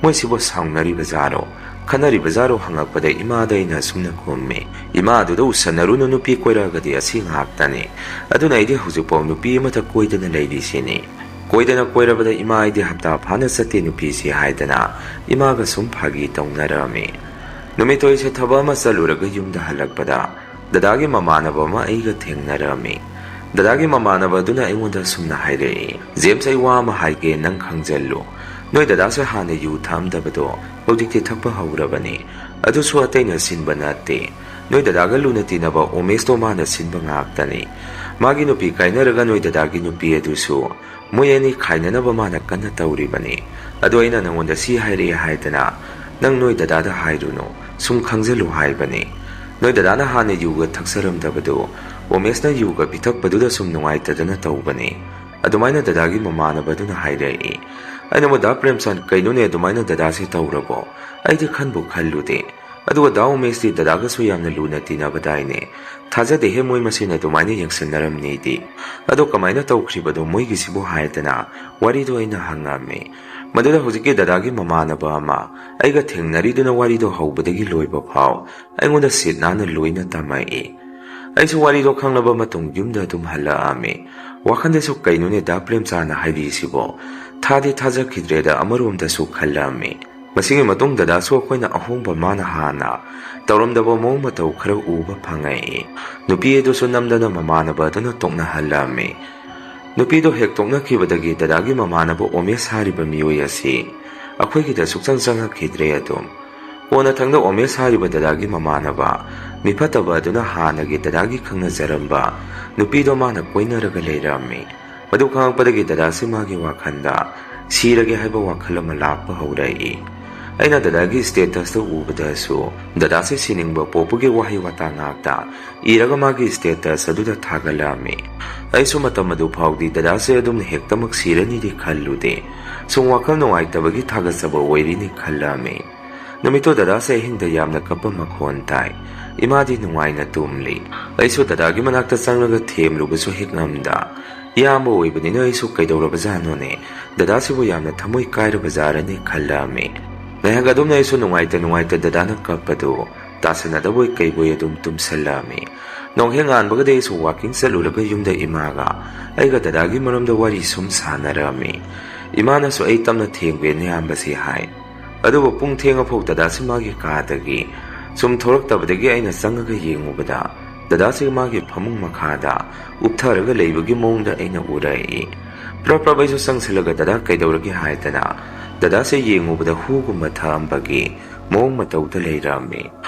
ꯃꯣꯏꯁꯤꯕꯨ ꯁꯥꯎꯅꯔꯤꯕꯖꯥꯔꯣ? ꯈꯠꯅꯔꯤꯕꯖꯥꯔꯣ?" ꯍꯪꯉꯛꯄꯗ ꯏꯃꯥꯗ ꯑꯩꯅ ꯑꯁꯨꯝꯅ ꯈꯨꯝꯃꯤ, "ꯏꯃꯥ ꯑꯗꯨꯗ ꯎꯁꯟꯅꯔꯨꯅꯨ, ꯅꯨꯄꯤ ꯀꯣꯏꯔꯛꯑꯒꯗꯤ ꯑꯁꯤ ꯉꯥꯛꯇꯅꯤ꯫ ꯑꯗꯨꯅ ꯑꯩꯗꯤ ꯍꯧꯖꯤꯛꯐꯥꯎ ꯅꯨꯄꯤ ꯑꯃꯇ ꯀꯣꯏꯗꯅ ꯂꯩꯔꯤꯁꯤꯅꯤ꯫ ꯀꯣꯏꯗꯅ ꯀꯣꯏꯔꯕꯗ ꯏꯃꯥ ꯑꯩꯗꯤ ꯍꯞꯇꯥ ꯐꯥꯅ ꯆꯠꯇꯦ ꯅꯨꯄꯤꯁꯤ" ꯍꯥꯏꯗꯅ ꯏꯃꯥꯒ ꯁꯨꯝ ꯐꯥꯒꯤ ꯇꯧꯅꯔꯝꯃꯤ꯫ ꯅꯨꯃꯤꯠꯇꯣ ꯑꯩꯁꯦ ꯊꯕꯛ ꯑꯃ ꯆꯠꯂꯨꯔꯒ ꯌꯨꯝꯗ ꯍꯜꯂꯛꯄꯗ ꯗꯗꯥꯒꯤ ꯃꯃꯥꯟꯅꯕ ꯑꯃ ꯑꯩꯒ ꯊꯦꯡꯅꯔꯝꯃꯤ꯫ ꯗꯗꯥꯒꯤ ꯃꯃꯥꯟꯅꯕ ꯑꯗꯨꯅ ꯑꯩꯉꯣꯟꯗ ꯑꯁꯨꯝꯅ ꯍꯥꯏꯔꯛꯏ, "ꯖꯦꯝꯁ, ꯑꯩ ꯋꯥ ꯑꯃ ꯍꯥꯏꯒꯦ, ꯅꯪ ꯈꯪꯖꯜꯂꯨ꯫ ꯅꯣꯏ ꯗꯗꯥꯁꯦ ꯍꯥꯟꯅ ꯌꯨ ꯊꯛꯑꯝꯗꯕꯗꯣ ꯍꯧꯖꯤꯛꯇꯤ ꯊꯛꯄ ꯍꯧꯔꯕꯅꯤ꯫ ꯑꯗꯨꯁꯨ ꯑꯇꯩꯅ ꯁꯤꯟꯕ ꯅꯠꯇꯦ꯫ ꯅꯣꯏ ꯗꯗꯥꯒ ꯂꯨꯅ ꯇꯤꯟꯅꯕ ꯎꯃꯦꯁꯇꯣ ꯃꯥꯅ ꯁꯤꯟꯕ ꯉꯥꯛꯇꯅꯤ꯫ ꯃꯥꯒꯤ ꯅꯨꯄꯤ ꯀꯥꯏꯅꯔꯒ ꯅꯣꯏ ꯗꯗꯥꯒꯤ ꯅꯨꯄꯤ ꯑꯗꯨꯁꯨ ꯃꯣꯏ ꯑꯅꯤ ꯈꯥꯏꯅꯅꯕ ꯃꯥꯅ ꯀꯟꯅ ꯇꯧꯔꯤꯕꯅꯤ꯫ ꯑꯗꯣ ꯑꯩꯅ ꯅꯉꯣꯟꯗ ꯁꯤ ꯍꯥꯏꯔꯛꯑꯦ ꯍꯥꯏꯗꯅ ꯅꯪ ꯅꯣꯏ ꯗꯗꯥꯗ ꯍꯥꯏꯔꯨꯅꯨ, ꯁꯨꯝ ꯈꯪꯖꯜꯂꯨ ꯍꯥꯏꯕꯅꯤ꯫ ꯅꯣꯏ ꯗꯗꯥꯅ ꯍꯥꯟꯅ ꯌꯨꯒ ꯊꯛꯆꯔꯝꯗꯕꯗꯨ ꯎꯃꯦꯁꯅ ꯌꯨꯒ ꯄꯤꯊꯛꯄꯗꯨꯗ ꯁꯨꯝ ꯅꯨꯡꯉꯥꯏꯇꯗꯅ ꯇꯧꯕꯅꯤ꯫ ꯑꯗꯨꯃꯥꯏꯅ ꯗꯗꯥꯒꯤ ꯃꯃꯥꯟꯅꯕꯗꯨꯅ ꯍꯥꯏꯔꯛꯏ꯫ ꯑꯩꯅ ꯑꯃꯨꯛ, "ꯗꯥ ꯄ꯭ꯔꯦꯝꯆꯥꯟ, ꯀꯩꯅꯣꯅꯦ ꯑꯗꯨꯃꯥꯏꯅ ꯗꯗꯥꯁꯦ ꯇꯧꯔꯕꯣ? ꯑꯩꯗꯤ ꯈꯟꯕꯨ ꯈꯜꯂꯨꯗꯦ꯫ ꯑꯗꯨꯒ ꯗꯥ ꯎꯃꯦꯁꯇꯤ ꯗꯗꯥꯒꯁꯨ ꯌꯥꯝꯅ ꯂꯨꯅ ꯇꯤꯟꯅꯕꯗꯥꯏꯅꯦ? ꯊꯥꯖꯗꯦꯍꯦ, ꯃꯣꯏ ꯃꯁꯦꯟ ꯑꯗꯨꯃꯥꯏꯅ ꯌꯦꯡꯁꯤꯟꯅꯔꯝꯅꯤꯗꯤ꯫ ꯑꯗꯣ ꯀꯃꯥꯏꯅ ꯇꯧꯈ꯭ꯔꯤꯕꯅꯣ ꯃꯣꯏꯒꯤꯁꯤꯕꯨ?" ꯍꯥꯏꯗꯅ ꯋꯥꯔꯤꯗꯣ ꯑꯩꯅ ꯍꯪꯉꯝꯃꯤ꯫ ꯃꯗꯨꯗ ꯍꯧꯖꯤꯛꯀꯤ ꯗꯗꯥꯒꯤ ꯃꯃꯥꯟꯅꯕ ꯑꯃ ꯑꯩꯒ ꯊꯦꯡꯅꯔꯤꯗꯨꯅ ꯋꯥꯔꯤꯗꯣ ꯍꯧꯕꯗꯒꯤ ꯂꯣꯏꯕ ꯐꯥꯎ ꯑꯩꯉꯣꯟꯗ ꯁꯤꯠ ꯅꯥꯟꯅ ꯂꯣꯏꯅ ꯇꯝꯃꯛꯏ꯫ ꯑꯩꯁꯨ ꯋꯥꯔꯤꯗꯣ ꯈꯪꯂꯕ ꯃꯇꯨꯡ ꯌꯨꯝꯗ ꯑꯗꯨꯝ ꯍꯜꯂꯛꯑꯝꯃꯤ꯫ ꯋꯥꯈꯜꯗꯁꯨ, "ꯀꯩꯅꯣꯅꯦ ꯗꯥ ꯄ꯭ꯔꯦꯝꯆꯥꯟꯅ ꯍꯥꯏꯕꯤꯁꯤꯕꯣ?" ꯊꯥꯗꯤ ꯊꯥꯖꯈꯤꯗ꯭ꯔꯦꯗ ꯑꯃꯔꯣꯝꯗꯁꯨ ꯈꯜꯂꯝꯃꯤ꯫ ꯃꯁꯤꯒꯤ ꯃꯇꯨꯡ ꯗꯗꯥꯁꯨ ꯑꯩꯈꯣꯏꯅ ꯑꯍꯣꯡꯕ ꯃꯥꯅ ꯍꯥꯟꯅ ꯇꯧꯔꯝꯗꯕ ꯃꯑꯣꯡ ꯃꯇꯧ ꯈꯔ ꯎꯕ ꯐꯪꯉꯛꯏ꯫ ꯅꯨꯄꯤ ꯑꯗꯨꯁꯨ ꯅꯝꯗꯅ ꯃꯃꯥꯟꯅꯕ ꯑꯗꯨꯅ ꯇꯣꯛꯅꯍꯜꯂꯝꯃꯤ꯫ ꯅꯨꯄꯤꯗꯣ ꯍꯦꯛ ꯇꯣꯛꯅꯈꯤꯕꯗꯒꯤ ꯗꯗꯥꯒꯤ ꯃꯃꯥꯟꯅꯕ ꯎꯃꯦꯁ ꯍꯥꯏꯔꯤꯕ ꯃꯤꯑꯣꯏ ꯑꯁꯤ ꯑꯩꯈꯣꯏꯒꯤꯗ ꯁꯨꯛꯆꯪ ꯆꯪꯉꯛꯈꯤꯗ꯭ꯔꯦ ꯑꯗꯨꯝ꯫ ꯀꯣꯟꯅꯊꯪꯗ ꯎꯃꯦꯁ ꯍꯥꯏꯔꯤꯕ ꯗꯗꯥꯒꯤ ꯃꯃꯥꯟꯅꯕ ꯃꯤꯐꯠꯇꯕ ꯑꯗꯨꯅ ꯍꯥꯟꯅꯒꯤ ꯗꯗꯥꯒꯤ ꯈꯪꯅꯖꯔꯝꯕ ꯅꯨꯄꯤꯗꯣ ꯃꯥꯅ ꯀꯣꯏꯅꯔꯒ ꯂꯩꯔꯝꯃꯤ꯫ ꯃꯗꯨ ꯈꯪꯉꯛꯄꯗꯒꯤ ꯗꯗꯥꯁꯤ ꯃꯥꯒꯤ ꯋꯥꯈꯜꯗ ꯁꯤꯔꯒꯦ ꯍꯥꯏꯕ ꯋꯥꯈꯜ ꯑꯃ ꯂꯥꯛꯄ ꯍꯧꯔꯛꯏ꯫ ꯑꯩꯅ ꯗꯗꯥꯒꯤ statusꯇ ꯎꯕꯗꯁꯨ ꯗꯗꯥꯁꯦ ꯁꯤꯅꯤꯡꯕ ꯄꯣꯛꯄꯒꯤ ꯋꯥꯍꯩ ꯋꯥꯇꯥ ꯉꯥꯛꯇ ꯏꯔꯒ ꯃꯥꯒꯤ status ꯑꯗꯨꯗ ꯊꯥꯒꯠꯂꯛꯑꯝꯃꯤ꯫ ꯑꯩꯁꯨ ꯃꯇꯝ ꯑꯗꯨ ꯐꯥꯎꯗꯤ ꯗꯗꯥꯁꯦ ꯑꯗꯨꯝꯅ ꯍꯦꯛꯇꯃꯛ ꯁꯤꯔꯅꯤꯗꯤ ꯈꯜꯂꯨꯗꯦ꯫ ꯁꯨꯝ ꯋꯥꯈꯜ ꯅꯨꯡꯉꯥꯏꯇꯕꯒꯤ ꯊꯥꯒꯠꯆꯕ ꯑꯣꯏꯔꯤꯅꯤ ꯈꯜꯂꯝꯃꯤ꯫ ꯅꯨꯃꯤꯠꯇꯨ ꯗꯗꯥꯁꯦ ꯑꯍꯤꯡꯗ ꯌꯥꯝꯅ ꯀꯞꯄ ꯃꯈꯣꯟ ꯇꯥꯏ꯫ ꯏꯃꯥꯗꯤ ꯅꯨꯡꯉꯥꯏꯅ ꯇꯨꯝꯂꯤ꯫ ꯑꯩꯁꯨ ꯗꯗꯥꯒꯤ ꯃꯅꯥꯛꯇ ꯆꯪꯂꯒ ꯊꯦꯝꯂꯨꯕꯁꯨ ꯍꯦꯛ ꯉꯝꯗ, ꯏꯌꯥꯝꯕ ꯑꯣꯏꯕꯅꯤꯅ ꯑꯩꯁꯨ ꯀꯩꯗꯧꯔꯕꯖꯥꯠꯅꯣꯅꯦ, ꯗꯗꯥꯁꯤꯕꯨ ꯌꯥꯝꯅ ꯊꯃꯣꯏ ꯀꯥꯏꯔꯕꯖꯥꯠꯔꯅꯦ ꯈꯜꯂꯝꯃꯤ꯫ ꯉꯥꯏꯍꯥꯛ ꯑꯗꯨꯝꯅ ꯑꯩꯁꯨ ꯅꯨꯡꯉꯥꯏꯇ ꯅꯨꯡꯉꯥꯏꯇ ꯗꯗꯥꯅ ꯀꯞꯄꯗꯨ ꯇꯥꯁꯟꯅꯗꯕꯣꯏ ꯀꯩꯕꯣꯏ ꯑꯗꯨꯝ ꯇꯨꯝꯁꯜꯂꯝꯃꯤ꯫ ꯅꯣꯡꯍꯦꯛ ꯉꯥꯟꯕꯒꯗꯤ ꯑꯩꯁꯨ walking ꯆꯠꯂꯨꯔꯒ ꯌꯨꯝꯗ ꯏꯃꯥꯒ ꯑꯩꯒ ꯗꯗꯥꯒꯤ ꯃꯔꯝꯗ ꯋꯥꯔꯤ ꯁꯨꯝ ꯁꯥꯟꯅꯔꯝꯃꯤ꯫ ꯏꯃꯥꯅꯁꯨ ꯑꯩ ꯇꯞꯅ ꯊꯦꯝꯒꯦ ꯅꯌꯥꯝꯕꯁꯤ ꯍꯥꯏ꯫ ꯑꯗꯨꯕꯨ ꯄꯨꯡ ꯊꯦꯡꯉꯐꯥꯎ ꯗꯗꯥꯁꯤ ꯃꯥꯒꯤ ꯀꯥꯗꯒꯤ ꯁꯨꯝ ꯊꯣꯛꯂꯛꯇꯕꯗꯒꯤ ꯑꯩꯅ ꯆꯪꯉꯒ ꯌꯦꯡꯉꯨꯕꯗ ꯗꯗꯥꯁꯤ ꯃꯥꯒꯤ ꯐꯃꯨꯡ ꯃꯈꯥꯗ ꯎꯞꯊꯔꯒ ꯂꯩꯕꯒꯤ ꯃꯑꯣꯡꯗ ꯑꯩꯅ ꯎꯔꯛꯏ꯫ ꯄ꯭ꯔꯞ ꯄ꯭ꯔꯞ ꯑꯩꯁꯨ ꯆꯪꯁꯤꯜꯂꯒ, "ꯗꯗꯥ, ꯀꯩꯗꯧꯔꯒꯦ?" ꯍꯥꯏꯗꯅ ꯗꯗꯥꯁꯦ ꯌꯦꯡꯉꯨꯕꯗ ꯍꯨꯒꯨꯝꯕ ꯊꯛꯑꯝꯕꯒꯤ ꯃꯑꯣꯡ ꯃꯇꯧꯗ ꯂꯩꯔꯝꯃꯤ꯫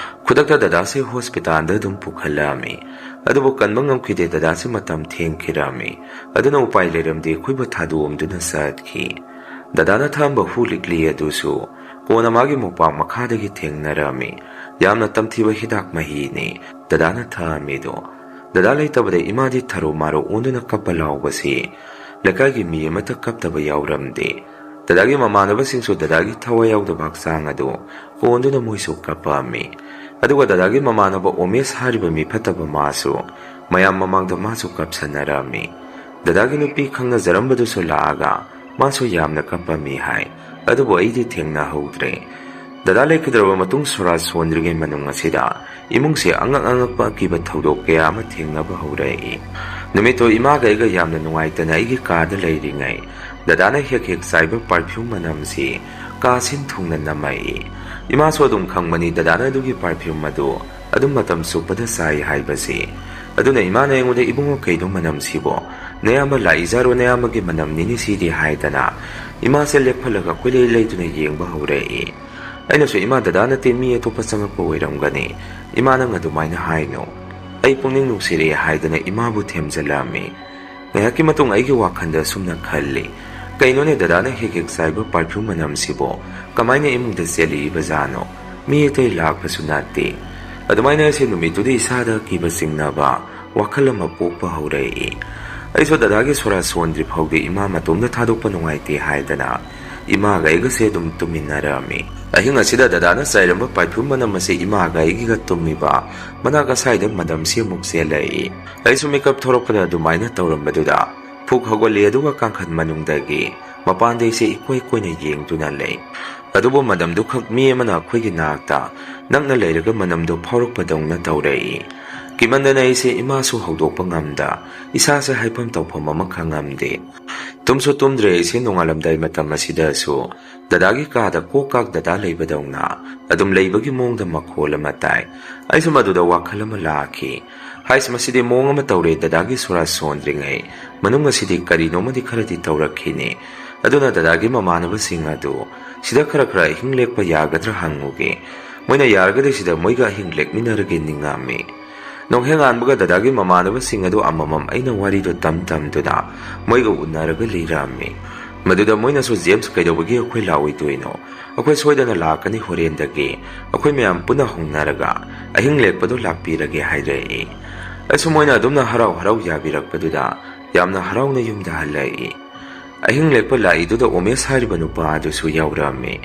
ꯈꯨꯗꯛꯇ ꯗꯗꯥꯁꯤ ꯍꯣꯁꯄꯤꯇꯥꯜꯗ ꯑꯗꯨꯝ ꯄꯨꯈꯠꯂꯛꯑꯝꯃꯤ꯫ ꯑꯗꯨꯕꯨ ꯀꯟꯕ ꯉꯝꯈꯤꯗꯦ, ꯗꯗꯥꯁꯤ ꯃꯇꯝ ꯊꯦꯡꯈꯤꯔꯝꯃꯤ꯫ ꯑꯗꯨꯅ ꯎꯄꯥꯏ ꯂꯩꯔꯝꯗꯦ, ꯑꯩꯈꯣꯏꯕꯨ ꯊꯥꯗꯣꯛꯑꯝꯗꯨꯅ ꯆꯠꯈꯤ꯫ ꯗꯗꯥꯅ ꯊꯛꯑꯝꯕ ꯍꯨ ꯂꯤꯛꯂꯤ ꯑꯗꯨꯁꯨ ꯀꯣꯟꯅ ꯃꯥꯒꯤ ꯃꯣꯝꯄꯥꯛ ꯃꯈꯥꯗꯒꯤ ꯊꯦꯡꯅꯔꯝꯃꯤ꯫ ꯌꯥꯝꯅ ꯇꯝꯊꯤꯕ ꯍꯤꯗꯥꯛ ꯃꯍꯤꯅꯤ ꯗꯗꯥꯅ ꯊꯛꯑꯝꯃꯤꯗꯣ꯫ ꯗꯗꯥ ꯂꯩꯇꯕꯗ ꯏꯃꯥꯗꯤ ꯊꯔꯣ ꯃꯥꯔꯣ ꯑꯣꯟꯗꯨꯅ ꯀꯞꯄ ꯂꯥꯎꯕꯁꯤ ꯂꯩꯀꯥꯏꯒꯤ ꯃꯤ ꯑꯃꯠꯇ ꯀꯞꯇꯕ ꯌꯥꯎꯔꯝꯗꯦ꯫ ꯗꯗꯥꯒꯤ ꯃꯃꯥꯟꯅꯕꯁꯤꯡꯁꯨ ꯗꯗꯥꯒꯤ ꯊꯋꯥꯏ ꯌꯥꯎꯗꯕ ꯍꯛꯆꯥꯡ ꯑꯗꯨ ꯀꯣꯟꯗꯨꯅ ꯃꯣꯏꯁꯨ ꯀꯞꯄꯝꯃꯤ꯫ ꯑꯗꯨꯒ ꯗꯗꯥꯒꯤ ꯃꯃꯥꯟꯅꯕ ꯑꯣꯃꯦꯁ ꯍꯥꯏꯔꯤꯕ ꯃꯤ ꯐꯠꯇꯕ ꯃꯥꯁꯨ ꯃꯌꯥꯝ ꯃꯃꯥꯡꯗ ꯃꯥꯁꯨ ꯀꯞꯁꯟꯅꯔꯝꯃꯤ꯫ ꯗꯗꯥꯒꯤ ꯅꯨꯄꯤ ꯈꯪꯅꯖꯔꯝꯕꯗꯨꯁꯨ ꯂꯥꯛꯑꯒ ꯃꯥꯁꯨ ꯌꯥꯝꯅ ꯀꯞꯄꯝꯃꯤ ꯍꯥꯏ꯫ ꯑꯗꯨꯕꯨ ꯑꯩꯗꯤ ꯊꯦꯡꯅꯍꯧꯗ꯭ꯔꯦ꯫ ꯗꯗꯥ ꯂꯩꯈꯤꯗ꯭ꯔꯕ ꯃꯇꯨꯡ ꯁꯣꯔꯥ ꯁꯣꯟꯗ꯭ꯔꯤꯉꯩ ꯃꯅꯨꯡ ꯑꯁꯤꯗ ꯏꯃꯨꯡꯁꯦ ꯑꯉꯛ ꯑꯉꯛꯄ ꯑꯀꯤꯕ ꯊꯧꯗꯣꯛ ꯀꯌꯥ ꯑꯃ ꯊꯦꯡꯅꯕ ꯍꯧꯔꯛꯏ꯫ ꯅꯨꯃꯤꯠꯇꯣ ꯏꯃꯥꯒ ꯑꯩꯒ ꯌꯥꯝꯅ ꯅꯨꯡꯉꯥꯏꯇꯅ ꯑꯩꯒꯤ ꯀꯥꯗ ꯂꯩꯔꯤꯉꯩ, ꯗꯗꯥꯅ ꯍꯦꯛ ꯍꯦꯛ ꯆꯥꯏꯕ perfume ꯃꯅꯝꯁꯤ ꯀꯥ ꯁꯤꯟ ꯊꯨꯡꯅ ꯅꯝꯃꯛꯏ꯫ ꯏꯃꯥꯁꯨ ꯑꯗꯨꯝ ꯈꯪꯕꯅꯤ ꯗꯗꯥꯅ ꯑꯗꯨꯒꯤ perfume ꯑꯗꯨ ꯑꯗꯨꯝ ꯃꯇꯝ ꯆꯨꯞꯄꯗ ꯆꯥꯏ ꯍꯥꯏꯕꯁꯤ꯫ ꯑꯗꯨꯅ ꯏꯃꯥꯅ ꯑꯩꯉꯣꯟꯗ, "ꯏꯕꯨꯡꯉꯣ, ꯀꯩꯅꯣ ꯃꯅꯝꯁꯤꯕꯣ? ꯅꯌꯥꯝꯕ ꯂꯥꯛꯏꯖꯥꯔꯣ, ꯅꯌꯥꯝꯕꯒꯤ ꯃꯅꯝꯅꯤꯅꯦ ꯁꯤꯗꯤ" ꯍꯥꯏꯗꯅ ꯏꯃꯥꯁꯦ ꯂꯦꯞꯍꯜꯂꯒ ꯀꯣꯏꯂꯩ ꯂꯩꯗꯨꯅ ꯌꯦꯡꯕ ꯍꯧꯔꯛꯏ꯫ ꯑꯩꯅꯁꯨ, "ꯏꯃꯥ, ꯗꯗꯥ ꯅꯠꯇꯦ, ꯃꯤ ꯑꯇꯣꯞꯄ ꯆꯪꯉꯛꯄ ꯑꯣꯏꯔꯝꯒꯅꯤ꯫ ꯏꯃꯥ, ꯅꯪ ꯑꯗꯨꯃꯥꯏꯅ ꯍꯥꯏꯅꯨ꯫ ꯑꯩ ꯄꯨꯛꯅꯤꯡ ꯅꯨꯡꯁꯤꯔꯛꯑꯦ" ꯍꯥꯏꯗꯅ ꯏꯃꯥꯕꯨ ꯊꯦꯝꯖꯤꯜꯂꯝꯃꯤ꯫ ꯉꯥꯏꯍꯥꯛꯀꯤ ꯃꯇꯨꯡ ꯑꯩꯒꯤ ꯋꯥꯈꯜꯗ ꯑꯁꯨꯝꯅ ꯈꯜꯂꯤ, "ꯀꯩꯅꯣꯅꯦ, ꯗꯗꯥꯅ ꯍꯦꯛ ꯍꯦꯛ ꯆꯥꯏꯕ perfume ꯃꯅꯝꯁꯤꯕꯨ ꯀꯃꯥꯏꯅ ꯏꯃꯨꯡꯗ ꯆꯦꯜꯂꯛꯏꯕꯖꯥꯠꯅꯣ? ꯃꯤ ꯑꯇꯩ ꯂꯥꯛꯄꯁꯨ ꯅꯠꯇꯦ"꯫ ꯑꯗꯨꯃꯥꯏꯅ ꯑꯩꯁꯦ ꯅꯨꯃꯤꯠꯇꯨꯗ ꯏꯁꯥꯗ ꯀꯤꯕ ꯆꯤꯡꯅꯕ ꯋꯥꯈꯜ ꯑꯃ ꯄꯣꯛꯄ ꯍꯧꯔꯛꯏ꯫ ꯑꯩꯁꯨ ꯗꯗꯥꯒꯤ ꯁꯣꯔꯥ ꯁꯣꯟꯗ꯭ꯔꯤ ꯐꯥꯎꯗꯤ ꯏꯃꯥ ꯃꯇꯣꯝꯗ ꯊꯥꯗꯣꯛꯄ ꯅꯨꯡꯉꯥꯏꯇꯦ ꯍꯥꯏꯗꯅ ꯏꯃꯥꯒ ꯑꯩꯒꯁꯦ ꯑꯗꯨꯝ ꯇꯨꯝꯃꯤꯟꯅꯔꯝꯃꯤ꯫ ꯑꯍꯤꯡ ꯑꯁꯤꯗ ꯗꯗꯥꯅ ꯆꯥꯏꯔꯝꯕ perfume ꯃꯅꯝ ꯑꯁꯤ ꯏꯃꯥꯒ ꯑꯩꯒꯤꯒ ꯇꯨꯝꯃꯤꯕ ꯃꯅꯥꯛ ꯑꯁꯥꯏꯗ ꯃꯅꯝꯁꯤ ꯑꯃꯨꯛ ꯆꯦꯜꯂꯛꯏ꯫ ꯑꯩꯁꯨ ꯃꯤꯀꯞ ꯊꯣꯔꯛꯄꯗ ꯑꯗꯨꯃꯥꯏꯅ ꯇꯧꯔꯝꯕꯗꯨꯗ ꯐꯨꯛ ꯍꯧꯒꯠꯂꯤ, ꯑꯗꯨꯒ ꯀꯥꯡꯈꯟ ꯃꯅꯨꯡꯗꯒꯤ ꯃꯄꯥꯟꯗ ꯑꯩꯁꯦ ꯏꯀꯣꯏ ꯀꯣꯏꯅ ꯌꯦꯡꯗꯨꯅ ꯂꯩ꯫ ꯑꯗꯨꯕꯨ ꯃꯅꯝꯗꯨ ꯈꯛ ꯃꯤ ꯑꯃꯅ ꯑꯩꯈꯣꯏꯒꯤ ꯅꯥꯛꯇ ꯅꯛꯅ ꯂꯩꯔꯒ ꯃꯅꯝꯗꯨ ꯐꯥꯎꯔꯛꯄꯗꯧꯅ ꯇꯧꯔꯛꯏ꯫ ꯀꯤꯃꯟꯗꯅ ꯑꯩꯁꯦ ꯏꯃꯥꯁꯨ ꯍꯧꯗꯣꯛꯄ ꯉꯝꯗ ꯏꯁꯥꯁꯦ ꯍꯥꯏꯐꯝ ꯇꯧꯐꯝ ꯑꯃ ꯈꯪꯉꯝꯗꯦ꯫ ꯇꯨꯝꯁꯨ ꯇꯨꯝꯗ꯭ꯔꯦ ꯑꯩꯁꯦ꯫ ꯅꯣꯡꯉꯥꯜꯂꯝꯗꯥꯏ ꯃꯇꯝ ꯑꯁꯤꯗꯁꯨ ꯗꯗꯥꯒꯤ ꯀꯥꯗ ꯀꯣꯛ ꯀꯥꯛ ꯗꯗꯥ ꯂꯩꯕꯗꯧꯅ ꯑꯗꯨꯝ ꯂꯩꯕꯒꯤ ꯃꯑꯣꯡꯗ ꯃꯈꯣꯜ ꯑꯃ ꯇꯥꯏ꯫ ꯑꯩꯁꯨ ꯃꯗꯨꯗ ꯋꯥꯈꯜ ꯑꯃ ꯂꯥꯛꯈꯤ꯫ ꯍꯥꯏꯁ, ꯃꯁꯤꯗꯤ ꯃꯑꯣꯡ ꯑꯃ ꯇꯧꯔꯦ, ꯗꯗꯥꯒꯤ ꯁꯣꯔꯥ ꯁꯣꯟꯗ꯭ꯔꯤꯉꯩ ꯃꯅꯨꯡ ꯑꯁꯤꯗꯤ ꯀꯔꯤꯅꯣꯃꯗꯤ ꯈꯔꯗꯤ ꯇꯧꯔꯛꯈꯤꯅꯤ꯫ ꯑꯗꯨꯅ ꯗꯗꯥꯒꯤ ꯃꯃꯥꯟꯅꯕꯁꯤꯡ ꯑꯗꯨ ꯁꯤꯗ ꯈꯔ ꯈꯔ ꯑꯍꯤꯡ ꯂꯦꯛꯄ ꯌꯥꯒꯗ꯭ꯔꯥ ꯍꯪꯉꯨꯒꯦ꯫ ꯃꯣꯏꯅ ꯌꯥꯔꯒꯗꯤ ꯁꯤꯗ ꯃꯣꯏꯒ ꯑꯍꯤꯡ ꯂꯦꯛꯃꯤꯟꯅꯔꯒꯦ ꯅꯤꯡꯉꯝꯃꯤ꯫ ꯅꯣꯡꯍꯦꯡꯉꯥꯟꯕꯒ ꯗꯗꯥꯒꯤ ꯃꯃꯥꯟꯅꯕꯁꯤꯡ ꯑꯗꯨ ꯑꯃꯃꯝ ꯑꯩꯅ ꯋꯥꯔꯤꯗꯨ ꯇꯝ ꯇꯝꯗꯨꯅ ꯃꯣꯏꯒ ꯎꯅꯔꯒ ꯂꯩꯔꯝꯃꯤ꯫ ꯃꯗꯨꯗ ꯃꯣꯏꯅꯁꯨ, "ꯖꯦꯝꯁ, ꯀꯩꯗꯧꯕꯒꯤ ꯑꯩꯈꯣꯏ ꯂꯥꯛꯑꯣꯏꯗꯣꯏꯅꯣ? ꯑꯩꯈꯣꯏ ꯁꯣꯏꯗꯅ ꯂꯥꯛꯀꯅꯤ ꯍꯣꯔꯦꯟꯗꯒꯤ꯫ ꯑꯩꯈꯣꯏ ꯃꯌꯥꯝ ꯄꯨꯟꯅ ꯍꯧꯅꯔꯒ ꯑꯍꯤꯡ ꯂꯦꯛꯄꯗꯣ ꯂꯥꯛꯄꯤꯔꯒꯦ," ꯍꯥꯏꯔꯛꯏ꯫ ꯑꯩꯁꯨ ꯃꯣꯏꯅ ꯑꯗꯨꯝꯅ ꯍꯔꯥꯎ ꯍꯔꯥꯎ ꯌꯥꯕꯤꯔꯛꯄꯗꯨꯗ ꯌꯥꯝꯅ ꯍꯔꯥꯎꯅ ꯌꯨꯝꯗ ꯍꯜꯂꯛꯏ꯫ ꯑꯍꯤꯡ ꯂꯦꯛꯄ ꯂꯥꯛꯏꯗꯨꯗ ꯎꯃꯦꯁ ꯍꯥꯏꯔꯤꯕ ꯅꯨꯄꯥ ꯑꯗꯨꯁꯨ ꯌꯥꯎꯔꯝꯃꯤ꯫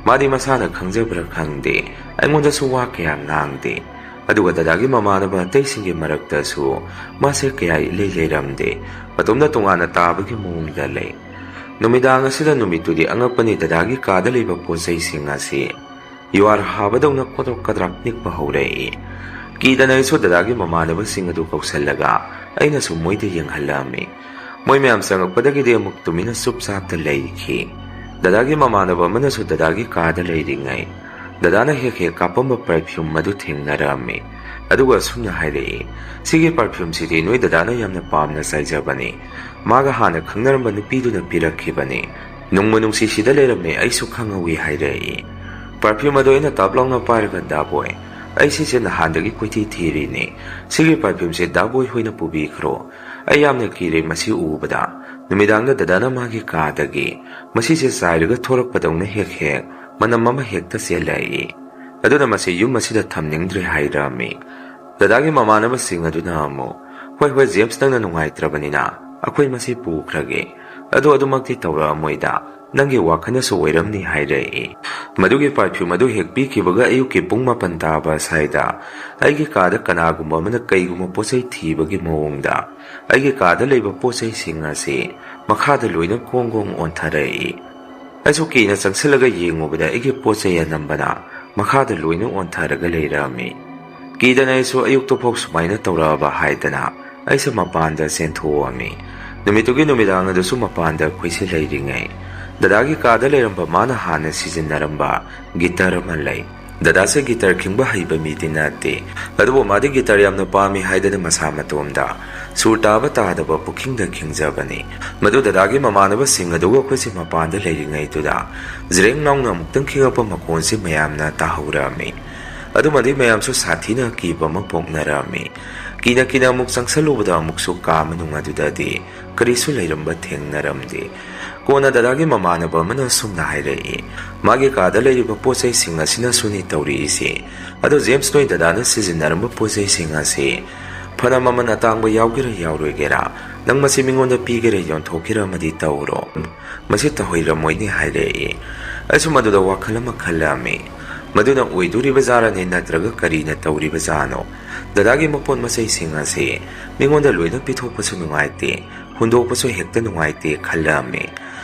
ꯃꯥꯗꯤ ꯃꯁꯥꯅ ꯈꯪꯖꯕ꯭ꯔꯥ ꯈꯪꯗꯦ, ꯑꯩꯉꯣꯟꯗꯁꯨ ꯋꯥ ꯀꯌꯥ ꯉꯥꯡꯗꯦ꯫ ꯑꯗꯨꯒ ꯗꯗꯥꯒꯤ ꯃꯃꯥꯟꯅꯕ ꯑꯇꯩꯁꯤꯡꯒꯤ ꯃꯔꯛꯇꯁꯨ ꯃꯥꯁꯦ ꯀꯌꯥ ꯏꯂꯩ ꯂꯩꯔꯝꯗꯦ꯫ ꯃꯇꯣꯝꯗ ꯇꯣꯉꯥꯟꯅ ꯇꯥꯕꯒꯤ ꯃꯑꯣꯡꯗ ꯂꯩ꯫ ꯅꯨꯃꯤꯗꯥꯡ ꯑꯁꯤꯗ ꯅꯨꯃꯤꯠꯇꯨꯗꯤ ꯑꯉꯛꯄꯅꯤ, ꯗꯗꯥꯒꯤ ꯀꯥꯗ ꯂꯩꯕ ꯄꯣꯠ ꯆꯩꯁꯤꯡ ꯑꯁꯤ ꯌꯨꯍꯥꯔ ꯍꯥꯕꯗꯧꯅ ꯀꯣꯗ꯭ꯔꯣꯛ ꯀꯗ꯭ꯔꯥꯛ ꯅꯤꯛꯄ ꯍꯧꯔꯛꯏ꯫ ꯀꯤꯗꯅ ꯑꯩꯁꯨ ꯗꯗꯥꯒꯤ ꯃꯃꯥꯟꯅꯕꯁꯤꯡ ꯑꯗꯨ ꯀꯧꯁꯜꯂꯒ ꯑꯩꯅꯁꯨ ꯃꯣꯏꯗ ꯌꯦꯡꯍꯜꯂꯝꯃꯤ꯫ ꯃꯣꯏ ꯃꯌꯥꯝ ꯆꯪꯉꯛꯄꯗꯒꯤꯗꯤ ꯑꯃꯨꯛ ꯇꯨꯃꯤꯟꯅ ꯆꯨꯞ ꯆꯥꯞꯇ ꯂꯩꯈꯤ꯫ ꯗꯗꯥꯒꯤ ꯃꯃꯥꯟꯅꯕ ꯑꯃꯅꯁꯨ ꯗꯗꯥꯒꯤ ꯀꯥꯗ ꯂꯩꯔꯤꯉꯩ ꯗꯗꯥꯅ ꯍꯦꯛ ꯍꯦꯛ ꯀꯥꯞꯄꯝꯕ ꯄꯔꯐ꯭ꯌꯨꯝ ꯑꯗꯨ ꯊꯦꯡꯅꯔꯝꯃꯤ꯫ ꯑꯗꯨꯒ ꯑꯁꯨꯝꯅ ꯍꯥꯏꯔꯛꯏ, "ꯁꯤꯒꯤ ꯄꯔꯐ꯭ꯌꯨꯝꯁꯤꯗꯤ ꯅꯣꯏ ꯗꯗꯥꯅ ꯌꯥꯝꯅ ꯄꯥꯝꯅ ꯆꯥꯏꯖꯕꯅꯤ꯫ ꯃꯥꯒ ꯍꯥꯟꯅ ꯈꯪꯅꯔꯝꯕ ꯅꯨꯄꯤꯗꯨꯅ ꯄꯤꯔꯛꯈꯤꯕꯅꯤ꯫ ꯅꯨꯡꯕꯨ ꯅꯨꯡꯁꯤꯁꯤꯗ ꯂꯩꯔꯝꯃꯦ, ꯑꯩꯁꯨ ꯈꯪꯍꯧꯏ," ꯍꯥꯏꯔꯛꯏ꯫ ꯄꯔꯐ꯭ꯌꯨꯝ ꯑꯗꯨ ꯑꯩꯅ ꯇꯞ ꯂꯥꯎꯅ ꯄꯥꯏꯔꯒ, "ꯗꯥꯕꯣꯏ, ꯑꯩ ꯁꯤꯁꯦ ꯅꯍꯥꯟꯗꯒꯤ ꯀꯣꯏꯊꯤ ꯊꯤꯔꯤꯅꯤ꯫ ꯁꯤꯒꯤ ꯄꯔꯐ꯭ꯌꯨꯝꯁꯦ ꯗꯥꯕꯣꯏ ꯍꯣꯏꯅ ꯄꯨꯕꯤꯈ꯭ꯔꯣ꯫ ꯑꯩ ꯌꯥꯝꯅ ꯀꯤꯔꯦ ꯃꯁꯤ ꯎꯕꯗ꯫ ꯅꯨꯃꯤꯗꯥꯡꯗ ꯗꯗꯥꯅ ꯃꯥꯒꯤ ꯀꯥꯗꯒꯤ ꯃꯁꯤꯁꯦ ꯆꯥꯏꯔꯒ ꯊꯣꯔꯛꯄꯗꯧꯅ ꯍꯦꯛ ꯍꯦꯛ ꯃꯅꯝ ꯑꯃ ꯍꯦꯛꯇ ꯆꯦꯜꯂꯛꯏ꯫ ꯑꯗꯨꯅ ꯃꯁꯤ ꯌꯨꯝ ꯑꯁꯤꯗ ꯊꯝꯅꯤꯡꯗ꯭ꯔꯦ," ꯍꯥꯏꯔꯝꯃꯤ꯫ ꯗꯗꯥꯒꯤ ꯃꯃꯥꯟꯅꯕꯁꯤꯡ ꯑꯗꯨꯅ ꯑꯃꯨꯛ, "ꯍꯣꯏ, ꯍꯣꯏ, ꯖꯦꯝꯁ, ꯅꯪꯅ ꯅꯨꯡꯉꯥꯏꯇ꯭ꯔꯕꯅꯤꯅ ꯑꯩꯈꯣꯏ ꯃꯁꯤ ꯄꯨꯈ꯭ꯔꯒꯦ꯫ ꯑꯗꯣ ꯑꯗꯨꯃꯛꯇꯤ ꯇꯧꯔꯛꯑꯝꯃꯣꯏꯗ, ꯅꯪꯒꯤ ꯋꯥꯈꯜꯅꯁꯨ ꯑꯣꯏꯔꯝꯅꯤ," ꯍꯥꯏꯔꯛꯏ꯫ ꯃꯗꯨꯒꯤ ꯄꯔꯐ꯭ꯌꯨꯝ ꯑꯗꯨ ꯍꯦꯛ ꯄꯤꯈꯤꯕꯒ ꯑꯌꯨꯛꯀꯤ ꯄꯨꯡ ꯃꯥꯄꯟ ꯇꯥꯕ ꯁ꯭ꯋꯥꯏꯗ ꯑꯩꯒꯤ ꯀꯥꯗ ꯀꯅꯥꯒꯨꯝꯕ ꯑꯃꯅ ꯀꯩꯒꯨꯝꯕ ꯄꯣꯠ ꯆꯩ ꯊꯤꯕꯒꯤ ꯃꯑꯣꯡꯗ ꯑꯩꯒꯤ ꯀꯥꯗ ꯂꯩꯕ ꯄꯣꯠ ꯆꯩꯁꯤꯡ ꯑꯁꯤ ꯃꯈꯥꯗ ꯂꯣꯏꯅ ꯒꯣꯡ ꯒꯣꯡ ꯑꯣꯟꯊꯔꯛꯏ꯫ ꯑꯩꯁꯨ ꯀꯤꯅ ꯆꯪꯁꯤꯜꯂꯒ ꯌꯦꯡꯉꯨꯕꯗ ꯑꯩꯒꯤ ꯄꯣꯠ ꯆꯩ ꯑꯅꯝꯕꯅ ꯃꯈꯥꯗ ꯂꯣꯏꯅ ꯑꯣꯟꯊꯔꯒ ꯂꯩꯔꯝꯃꯤ꯫ ꯀꯤꯗꯅ ꯑꯩꯁꯨ ꯑꯌꯨꯛꯇ ꯐꯥꯎ ꯁꯨꯃꯥꯏꯅ ꯇꯧꯔꯛꯑꯕ ꯍꯥꯏꯗꯅ ꯑꯩꯁꯦ ꯃꯄꯥꯟꯗ ꯆꯦꯟꯊꯣꯛꯑꯝꯃꯤ꯫ ꯅꯨꯃꯤꯠꯇꯨꯒꯤ ꯅꯨꯃꯤꯗꯥꯡ ꯑꯗꯨꯁꯨ ꯃꯄꯥꯟꯗ ꯑꯩꯈꯣꯏꯁꯦ ꯂꯩꯔꯤꯉꯩ, ꯗꯗꯥꯒꯤ ꯀꯥꯗ ꯂꯩꯔꯝꯕ ꯃꯥꯅ ꯍꯥꯟꯅ ꯁꯤꯖꯤꯟꯅꯔꯝꯕ ꯒꯤꯇꯔ ꯑꯃ ꯂꯩ꯫ ꯗꯗꯥꯁꯦ ꯒꯤꯇꯔ ꯈꯤꯡꯕ ꯍꯩꯕ ꯃꯤꯗꯤ ꯅꯠꯇꯦ, ꯑꯗꯨꯕꯨ ꯃꯥꯗꯤ ꯒꯤꯇꯔ ꯌꯥꯝꯅ ꯄꯥꯝꯃꯤ ꯍꯥꯏꯗꯅ ꯃꯁꯥ ꯃꯇꯣꯝꯗ ꯁꯨꯔ ꯇꯥꯕ ꯇꯥꯗꯕ ꯄꯨꯈꯤꯡꯗ ꯈꯤꯡꯖꯕꯅꯤ꯫ ꯃꯗꯨ ꯗꯗꯥꯒꯤ ꯃꯃꯥꯟꯅꯕꯁꯤꯡ ꯑꯗꯨꯒ ꯑꯩꯈꯣꯏꯁꯦ ꯃꯄꯥꯟꯗ ꯂꯩꯔꯤꯉꯩꯗꯨꯗ ꯖ꯭ꯔꯦꯡ ꯂꯥꯎꯅ ꯑꯃꯨꯛꯇꯪ ꯈꯤꯡꯉꯛꯄ ꯃꯈꯣꯟꯁꯤ ꯃꯌꯥꯝꯅ ꯇꯥꯍꯧꯔꯝꯃꯤ꯫ ꯑꯗꯨꯃꯗꯤ ꯃꯌꯥꯝꯁꯨ ꯁꯥꯊꯤꯅ ꯑꯀꯤꯕ ꯑꯃ ꯄꯣꯛꯅꯔꯝꯃꯤ꯫ ꯀꯤꯅ ꯀꯤꯅ ꯑꯃꯨꯛ ꯆꯪꯁꯜꯂꯨꯕꯗ ꯑꯃꯨꯛꯁꯨ ꯀꯥ ꯃꯅꯨꯡ ꯑꯗꯨꯗꯗꯤ ꯀꯔꯤꯁꯨ ꯂꯩꯔꯝꯕ ꯊꯦꯡꯅꯔꯝꯗꯦ꯫ ꯀꯣꯟꯅ ꯗꯗꯥꯒꯤ ꯃꯃꯥꯟꯅꯕ ꯑꯃꯅ ꯑꯁꯨꯝꯅ ꯍꯥꯏꯔꯛꯏ, ꯃꯥꯒꯤ ꯀꯥꯗ ꯂꯩꯔꯤꯕ ꯄꯣꯠ ꯆꯩꯁꯤꯡ ꯑꯁꯤꯅꯁꯨꯅꯤ ꯇꯧꯔꯛꯏꯁꯦ꯫ ꯑꯗꯣ ꯖꯦꯝꯁ, ꯅꯣꯏ ꯗꯗꯥꯅ ꯁꯤꯖꯤꯟꯅꯔꯝꯕ ꯄꯣꯠ ꯆꯩꯁꯤꯡ ꯑꯁꯤ ꯐꯅ ꯃꯃꯜ ꯑꯇꯥꯡꯕ ꯌꯥꯎꯒꯦꯔꯥ ꯌꯥꯎꯔꯣꯏꯒꯦꯔꯥ, ꯅꯪ ꯃꯁꯤ ꯃꯤꯉꯣꯟꯗ ꯄꯤꯒꯦꯔꯥ ꯌꯣꯟꯊꯣꯛꯀꯦꯔꯥ ꯑꯃꯗꯤ ꯇꯧꯔꯣ꯫ ꯃꯁꯤ ꯇꯧꯍꯩꯔꯝꯃꯣꯏꯅꯦ ꯍꯥꯏꯔꯛꯏ꯫ ꯑꯩꯁꯨ ꯃꯗꯨꯗ ꯋꯥꯈꯜ ꯑꯃ ꯈꯜꯂꯝꯃꯤ꯫ ꯃꯗꯨꯅ ꯑꯣꯏꯗꯣꯔꯤꯕ ꯖꯥꯔꯅꯦ ꯅꯠꯇ꯭ꯔꯒ ꯀꯔꯤꯅ ꯇꯧꯔꯤꯕ ꯖꯥꯠꯅꯣ? ꯗꯗꯥꯒꯤ ꯃꯄꯣꯠ ꯃꯆꯩꯁꯤꯡ ꯑꯁꯤ ꯃꯤꯉꯣꯟꯗ ꯂꯣꯏꯅ ꯄꯤꯊꯣꯛꯄꯁꯨ ꯅꯨꯡꯉꯥꯏꯇꯦ, ꯍꯨꯟꯗꯣꯛꯄꯁꯨ ꯍꯦꯛꯇ ꯅꯨꯡꯉꯥꯏꯇꯦ ꯈꯜꯂꯝꯃꯤ꯫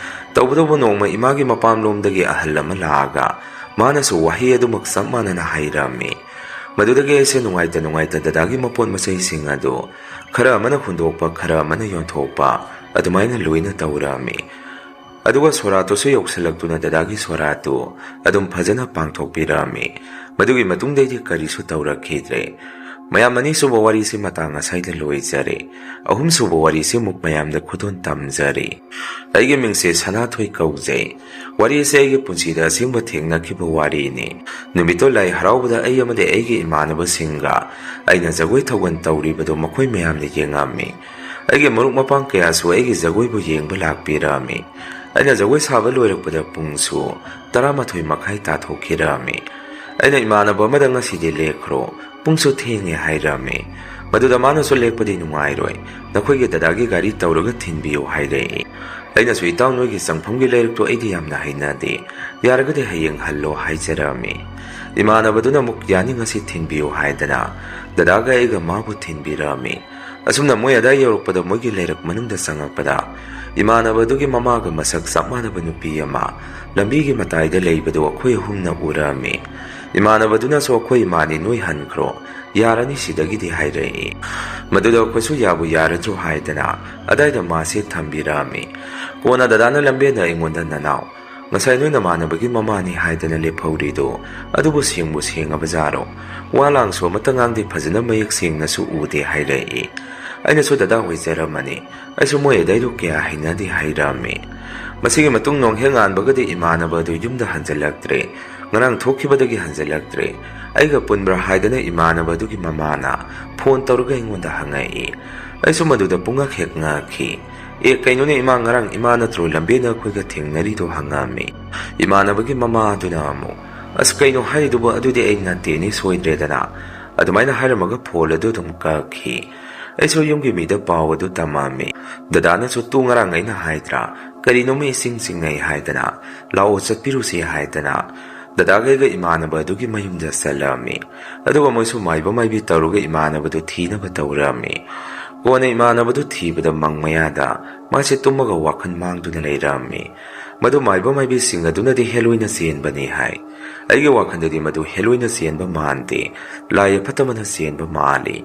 ꯇꯧꯕꯇꯕꯨ ꯅꯣꯡꯃ ꯏꯃꯥꯒꯤ ꯃꯄꯥꯝꯂꯣꯝꯗꯒꯤ ꯑꯍꯜ ꯑꯃ ꯂꯥꯛꯑꯒ ꯃꯥꯅꯁꯨ ꯋꯥꯍꯩ ꯑꯗꯨꯃꯛ ꯆꯞ ꯃꯥꯟꯅꯅ ꯍꯥꯏꯔꯝꯃꯤ꯫ ꯃꯗꯨꯗꯒꯤ ꯑꯩꯁꯦ ꯅꯨꯡꯉꯥꯏꯇ ꯅꯨꯡꯉꯥꯏꯇ ꯗꯗꯥꯒꯤ ꯃꯄꯣꯠ ꯃꯆꯩꯁꯤꯡ ꯑꯗꯨ ꯈꯔ ꯑꯃꯅ ꯍꯨꯟꯗꯣꯛꯄ, ꯈꯔ ꯑꯃꯅ ꯌꯣꯟꯊꯣꯛꯄ, ꯑꯗꯨꯃꯥꯏꯅ ꯂꯣꯏꯅ ꯇꯧꯔꯝꯃꯤ꯫ ꯑꯗꯨꯒ ꯁꯣꯔꯥꯠꯇꯨꯁꯨ ꯌꯧꯁꯤꯜꯂꯛꯇꯨꯅ ꯗꯗꯥꯒꯤ ꯁꯣꯔꯥꯠꯇꯨ ꯑꯗꯨꯝ ꯐꯖꯅ ꯄꯥꯡꯊꯣꯛꯄꯤꯔꯛꯑꯝꯃꯤ꯫ ꯃꯗꯨꯒꯤ ꯃꯇꯨꯡꯗꯩꯗꯤ ꯀꯔꯤꯁꯨ ꯇꯧꯔꯛꯈꯤꯗ꯭ꯔꯦ꯫ ꯃꯌꯥꯝ, ꯑꯅꯤꯁꯨꯕ ꯋꯥꯔꯤꯁꯤ ꯃꯇꯥꯡ ꯑꯁꯥꯏꯗ ꯂꯣꯏꯖꯔꯦ꯫ ꯑꯍꯨꯝꯁꯨꯕ ꯋꯥꯔꯤꯁꯤ ꯑꯃꯨꯛ ꯃꯌꯥꯝꯗ ꯈꯨꯗꯣꯜ ꯇꯝꯖꯔꯤ꯫ ꯑꯩꯒꯤ ꯃꯤꯡꯁꯦ ꯁꯅꯥꯊꯣꯏ ꯀꯧꯖꯩ꯫ ꯋꯥꯔꯤꯁꯦ ꯑꯩꯒꯤ ꯄꯨꯟꯁꯤꯗ ꯑꯁꯦꯡꯕ ꯊꯦꯡꯅꯈꯤꯕ ꯋꯥꯔꯤꯅꯤ꯫ ꯅꯨꯃꯤꯠꯇꯣ ꯂꯥꯏ ꯍꯔꯥꯎꯕꯗ ꯑꯩ ꯑꯃꯗꯤ ꯑꯩꯒꯤ ꯏꯃꯥꯟꯅꯕꯁꯤꯡꯒ ꯑꯩꯅ ꯖꯒꯣꯏ ꯊꯧꯒꯜ ꯇꯧꯔꯤꯕꯗꯨ ꯃꯈꯣꯏ ꯃꯌꯥꯝꯅ ꯌꯦꯡꯉꯝꯃꯤ꯫ ꯑꯩꯒꯤ ꯃꯔꯨꯞ ꯃꯄꯥꯡ ꯀꯌꯥꯁꯨ ꯑꯩꯒꯤ ꯖꯒꯣꯏꯕꯨ ꯌꯦꯡꯕ ꯂꯥꯛꯄꯤꯔꯝꯃꯤ꯫ ꯑꯩꯅ ꯖꯒꯣꯏ ꯁꯥꯕ ꯂꯣꯏꯔꯛꯄꯗ ꯄꯨꯡꯁꯨ ꯇꯔꯥꯃꯥꯊꯣꯏ ꯃꯈꯥꯏ ꯇꯥꯊꯣꯛꯈꯤꯔꯝꯃꯤ꯫ ꯑꯩꯅ ꯏꯃꯥꯟꯅꯕ ꯑꯃꯗ "ꯉꯁꯤꯗꯤ ꯂꯦꯛꯈ꯭ꯔꯣ, ꯄꯨꯡꯁꯨ ꯊꯦꯡꯉꯦ" ꯍꯥꯏꯔꯝꯃꯤ꯫ ꯃꯗꯨꯗ ꯃꯥꯅꯁꯨ "ꯂꯦꯛꯄꯗꯤ ꯅꯨꯡꯉꯥꯏꯔꯣꯏ, ꯅꯈꯣꯏꯒꯤ ꯗꯗꯥꯒꯤ ꯒꯥꯔꯤ ꯇꯧꯔꯒ ꯊꯤꯟꯕꯤꯌꯨ" ꯍꯥꯏꯔꯛꯏ꯫ ꯑꯩꯅꯁꯨ "ꯏꯇꯥꯎ, ꯅꯣꯏꯒꯤ ꯆꯪꯐꯝꯒꯤ ꯂꯩꯔꯛꯇꯣ ꯑꯩꯗꯤ ꯌꯥꯝꯅ ꯍꯩꯅꯗꯦ, ꯌꯥꯔꯒꯗꯤ ꯍꯌꯦꯡ ꯍꯜꯂꯣ" ꯍꯥꯏꯖꯔꯝꯃꯤ꯫ ꯏꯃꯥꯟꯅꯕꯗꯨꯅ ꯑꯃꯨꯛ "ꯌꯥꯅꯤ, ꯉꯁꯤ ꯊꯤꯟꯕꯤꯌꯨ" ꯍꯥꯏꯗꯅ ꯗꯗꯥꯒ ꯑꯩꯒ ꯃꯥꯕꯨ ꯊꯤꯟꯕꯤꯔꯝꯃꯤ꯫ ꯑꯁꯨꯝꯅ ꯃꯣꯏ ꯑꯗꯥꯏ ꯌꯧꯔꯛꯄꯗ ꯃꯣꯏꯒꯤ ꯂꯩꯔꯛ ꯃꯅꯨꯡꯗ ꯆꯪꯉꯛꯄꯗ ꯏꯃꯥꯟꯅꯕꯗꯨꯒꯤ ꯃꯃꯥꯒ ꯃꯁꯛ ꯆꯞ ꯃꯥꯟꯅꯕ ꯅꯨꯄꯤ ꯑꯃ ꯂꯝꯕꯤꯒꯤ ꯃꯇꯥꯏꯗ ꯂꯩꯕꯗꯨ ꯑꯩꯈꯣꯏ ꯑꯍꯨꯝꯅ ꯎꯔꯝꯃꯤ꯫ ꯏꯃꯥꯟꯅꯕꯗꯨꯅꯁꯨ "ꯑꯩꯈꯣꯏ ꯏꯃꯥꯅꯤ, ꯅꯣꯏ ꯍꯟꯈ꯭ꯔꯣ, ꯌꯥꯔꯅꯤ ꯁꯤꯗꯒꯤꯗꯤ" ꯍꯥꯏꯔꯛꯏ꯫ ꯃꯗꯨꯗ ꯑꯩꯈꯣꯏꯁꯨ "ꯌꯥꯕꯨ ꯌꯥꯔꯗ꯭ꯔꯣ" ꯍꯥꯏꯗꯅ ꯑꯗꯥꯏꯗ ꯃꯥꯁꯦ ꯊꯝꯕꯤꯔꯝꯃꯤ꯫ ꯀꯣꯟꯅ ꯗꯗꯥꯅ ꯂꯝꯕꯦꯟꯗ ꯑꯩꯉꯣꯟꯗ "ꯅꯅꯥꯎ, "ꯉꯁꯥꯏ ꯅꯣꯏ ꯅꯃꯥꯟꯅꯕꯒꯤ ꯃꯃꯥꯅꯤ ꯍꯥꯏꯗꯅ ꯂꯦꯞꯍꯧꯔꯤꯗꯣ, ꯑꯗꯨꯕꯨ ꯁꯦꯡꯕꯨ ꯁꯦꯡꯉꯕ ꯖꯥꯔꯣ? ꯋꯥ ꯂꯥꯡꯁꯨ ꯑꯃꯠꯇ ꯉꯥꯡꯗꯦ, ꯐꯖꯅ ꯃꯌꯦꯛ ꯁꯦꯡꯅꯁꯨ ꯎꯗꯦ" ꯍꯥꯏꯔꯛꯏ꯫ ꯑꯩꯅꯁꯨ "ꯗꯗꯥ ꯑꯣꯏꯖꯔꯝꯃꯅꯤ, ꯑꯩꯁꯨ ꯃꯣꯏ ꯑꯗꯩꯗꯣ ꯀꯌꯥ ꯍꯩꯅꯗꯦ" ꯍꯥꯏꯔꯝꯃꯤ꯫ ꯃꯁꯤꯒꯤ ꯃꯇꯨꯡ ꯅꯣꯡꯍꯦꯛ ꯉꯥꯟꯕꯒꯗꯤ ꯏꯃꯥꯟꯅꯕ ꯑꯗꯨ ꯌꯨꯝꯗ ꯍꯟꯖꯜꯂꯛꯇ꯭ꯔꯦ꯫ ꯉꯔꯥꯡ ꯊꯣꯛꯈꯤꯕꯗꯒꯤ ꯍꯟꯖꯜꯂꯛꯇ꯭ꯔꯦ꯫ ꯑꯩꯒ ꯄꯨꯟꯕ꯭ꯔꯥ ꯍꯥꯏꯗꯅ ꯏꯃꯥꯟꯅꯕ ꯑꯗꯨꯒꯤ ꯃꯃꯥꯅ ꯐꯣꯟ ꯇꯧꯔꯒ ꯑꯩꯉꯣꯟꯗ ꯍꯪꯉꯛꯏ꯫ ꯑꯩꯁꯨ ꯃꯗꯨꯗ ꯄꯨꯡꯉꯛ ꯍꯦꯛ ꯉꯛꯈꯤ꯫ "ꯑꯦ, ꯀꯩꯅꯣꯅꯦ ꯏꯃꯥ, ꯉꯔꯥꯡ ꯏꯃꯥ ꯅꯠꯇ꯭ꯔꯣ ꯂꯝꯕꯦꯟꯗ ꯑꯩꯈꯣꯏꯒ ꯊꯦꯡꯅꯔꯤꯗꯣ?" ꯍꯪꯉꯝꯃꯤ꯫ ꯏꯃꯥꯟꯅꯕꯒꯤ ꯃꯃꯥ ꯑꯗꯨꯅ ꯑꯃꯨꯛ, "ꯑꯁ, ꯀꯩꯅꯣ ꯍꯥꯏꯔꯤꯗꯨꯕꯨ? ꯑꯗꯨꯗꯤ ꯑꯩ ꯅꯠꯇꯦꯅꯦ, ꯁꯣꯏꯗ꯭ꯔꯦꯗꯅ"꯫ ꯑꯗꯨꯃꯥꯏꯅ ꯍꯥꯏꯔꯝꯃꯒ ꯐꯣꯟ ꯑꯗꯨ ꯑꯗꯨꯝ ꯀꯛꯈꯤ꯫ ꯑꯩꯁꯨ ꯌꯨꯝꯒꯤ ꯃꯤꯗ ꯄꯥꯎ ꯑꯗꯨ ꯇꯝꯃꯝꯃꯤ꯫ ꯗꯗꯥꯅꯁꯨ, "ꯇꯨ, ꯉꯔꯥꯡ ꯑꯩꯅ ꯍꯥꯏꯗ꯭ꯔꯥ, ꯀꯔꯤꯅꯣꯃ ꯏꯁꯤꯡ ꯆꯤꯡꯅꯩ ꯍꯥꯏꯗꯅ, ꯂꯥꯛꯑꯣ ꯆꯠꯄꯤꯔꯨꯁꯤ" ꯍꯥꯏꯗꯅ ꯗꯗꯥꯒ ꯑꯩꯒ ꯏꯃꯥꯟꯅꯕ ꯑꯗꯨꯒꯤ ꯃꯌꯨꯝꯗ ꯆꯠꯂꯝꯃꯤ꯫ ꯑꯗꯨꯒ ꯃꯣꯏꯁꯨ ꯃꯥꯏꯕ ꯃꯥꯏꯕꯤ ꯇꯧꯔꯒ ꯏꯃꯥꯟꯅꯕꯗꯨ ꯊꯤꯅꯕ ꯇꯧꯔꯝꯃꯤ꯫ ꯀꯣꯟꯅ ꯏꯃꯥꯟꯅꯕꯗꯨ ꯊꯤꯕꯗ ꯃꯪ ꯃꯌꯥꯗ ꯃꯥꯁꯦ ꯇꯨꯝꯃꯒ ꯋꯥꯈꯜ ꯃꯥꯡꯗꯨꯅ ꯂꯩꯔꯝꯃꯤ꯫ ꯃꯗꯨ ꯃꯥꯏꯕ ꯃꯥꯏꯕꯤꯁꯤꯡ ꯑꯗꯨꯅꯗꯤ ꯍꯦꯂꯣꯏꯅ ꯆꯦꯟꯕꯅꯤ ꯍꯥꯏ꯫ ꯑꯩꯒꯤ ꯋꯥꯈꯜꯗꯗꯤ ꯃꯗꯨ ꯍꯦꯂꯣꯏꯅ ꯆꯦꯟꯕ ꯃꯥꯟꯗꯦ, ꯂꯥꯏ ꯑꯐꯠꯇꯕꯅ ꯆꯦꯟꯕ ꯃꯥꯜꯂꯤ꯫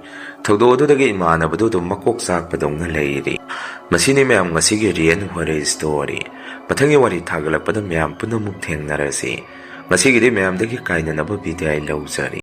ꯊꯧꯗꯣꯛ ꯑꯗꯨꯗꯒꯤ ꯏꯃꯥꯟꯅꯕꯗꯨ ꯑꯗꯨꯝ ꯃꯀꯣꯛ ꯆꯥꯛꯄꯗꯧꯅ ꯂꯩꯔꯤ꯫ ꯃꯁꯤꯅꯤ ꯃꯌꯥꯝ ꯉꯁꯤꯒꯤ Real Horror Story꯫ ꯃꯊꯪꯒꯤ ꯋꯥꯔꯤ ꯊꯥꯒꯠꯂꯛꯄꯗ ꯃꯌꯥꯝ ꯄꯨꯟꯅ ꯑꯃꯨꯛ ꯊꯦꯡꯅꯔꯁꯤ꯫ ꯉꯁꯤꯒꯤꯗꯤ ꯃꯌꯥꯝꯗꯒꯤ ꯀꯥꯏꯅꯅꯕ ꯕꯤꯗꯥꯏ ꯂꯧꯖꯔꯤ꯫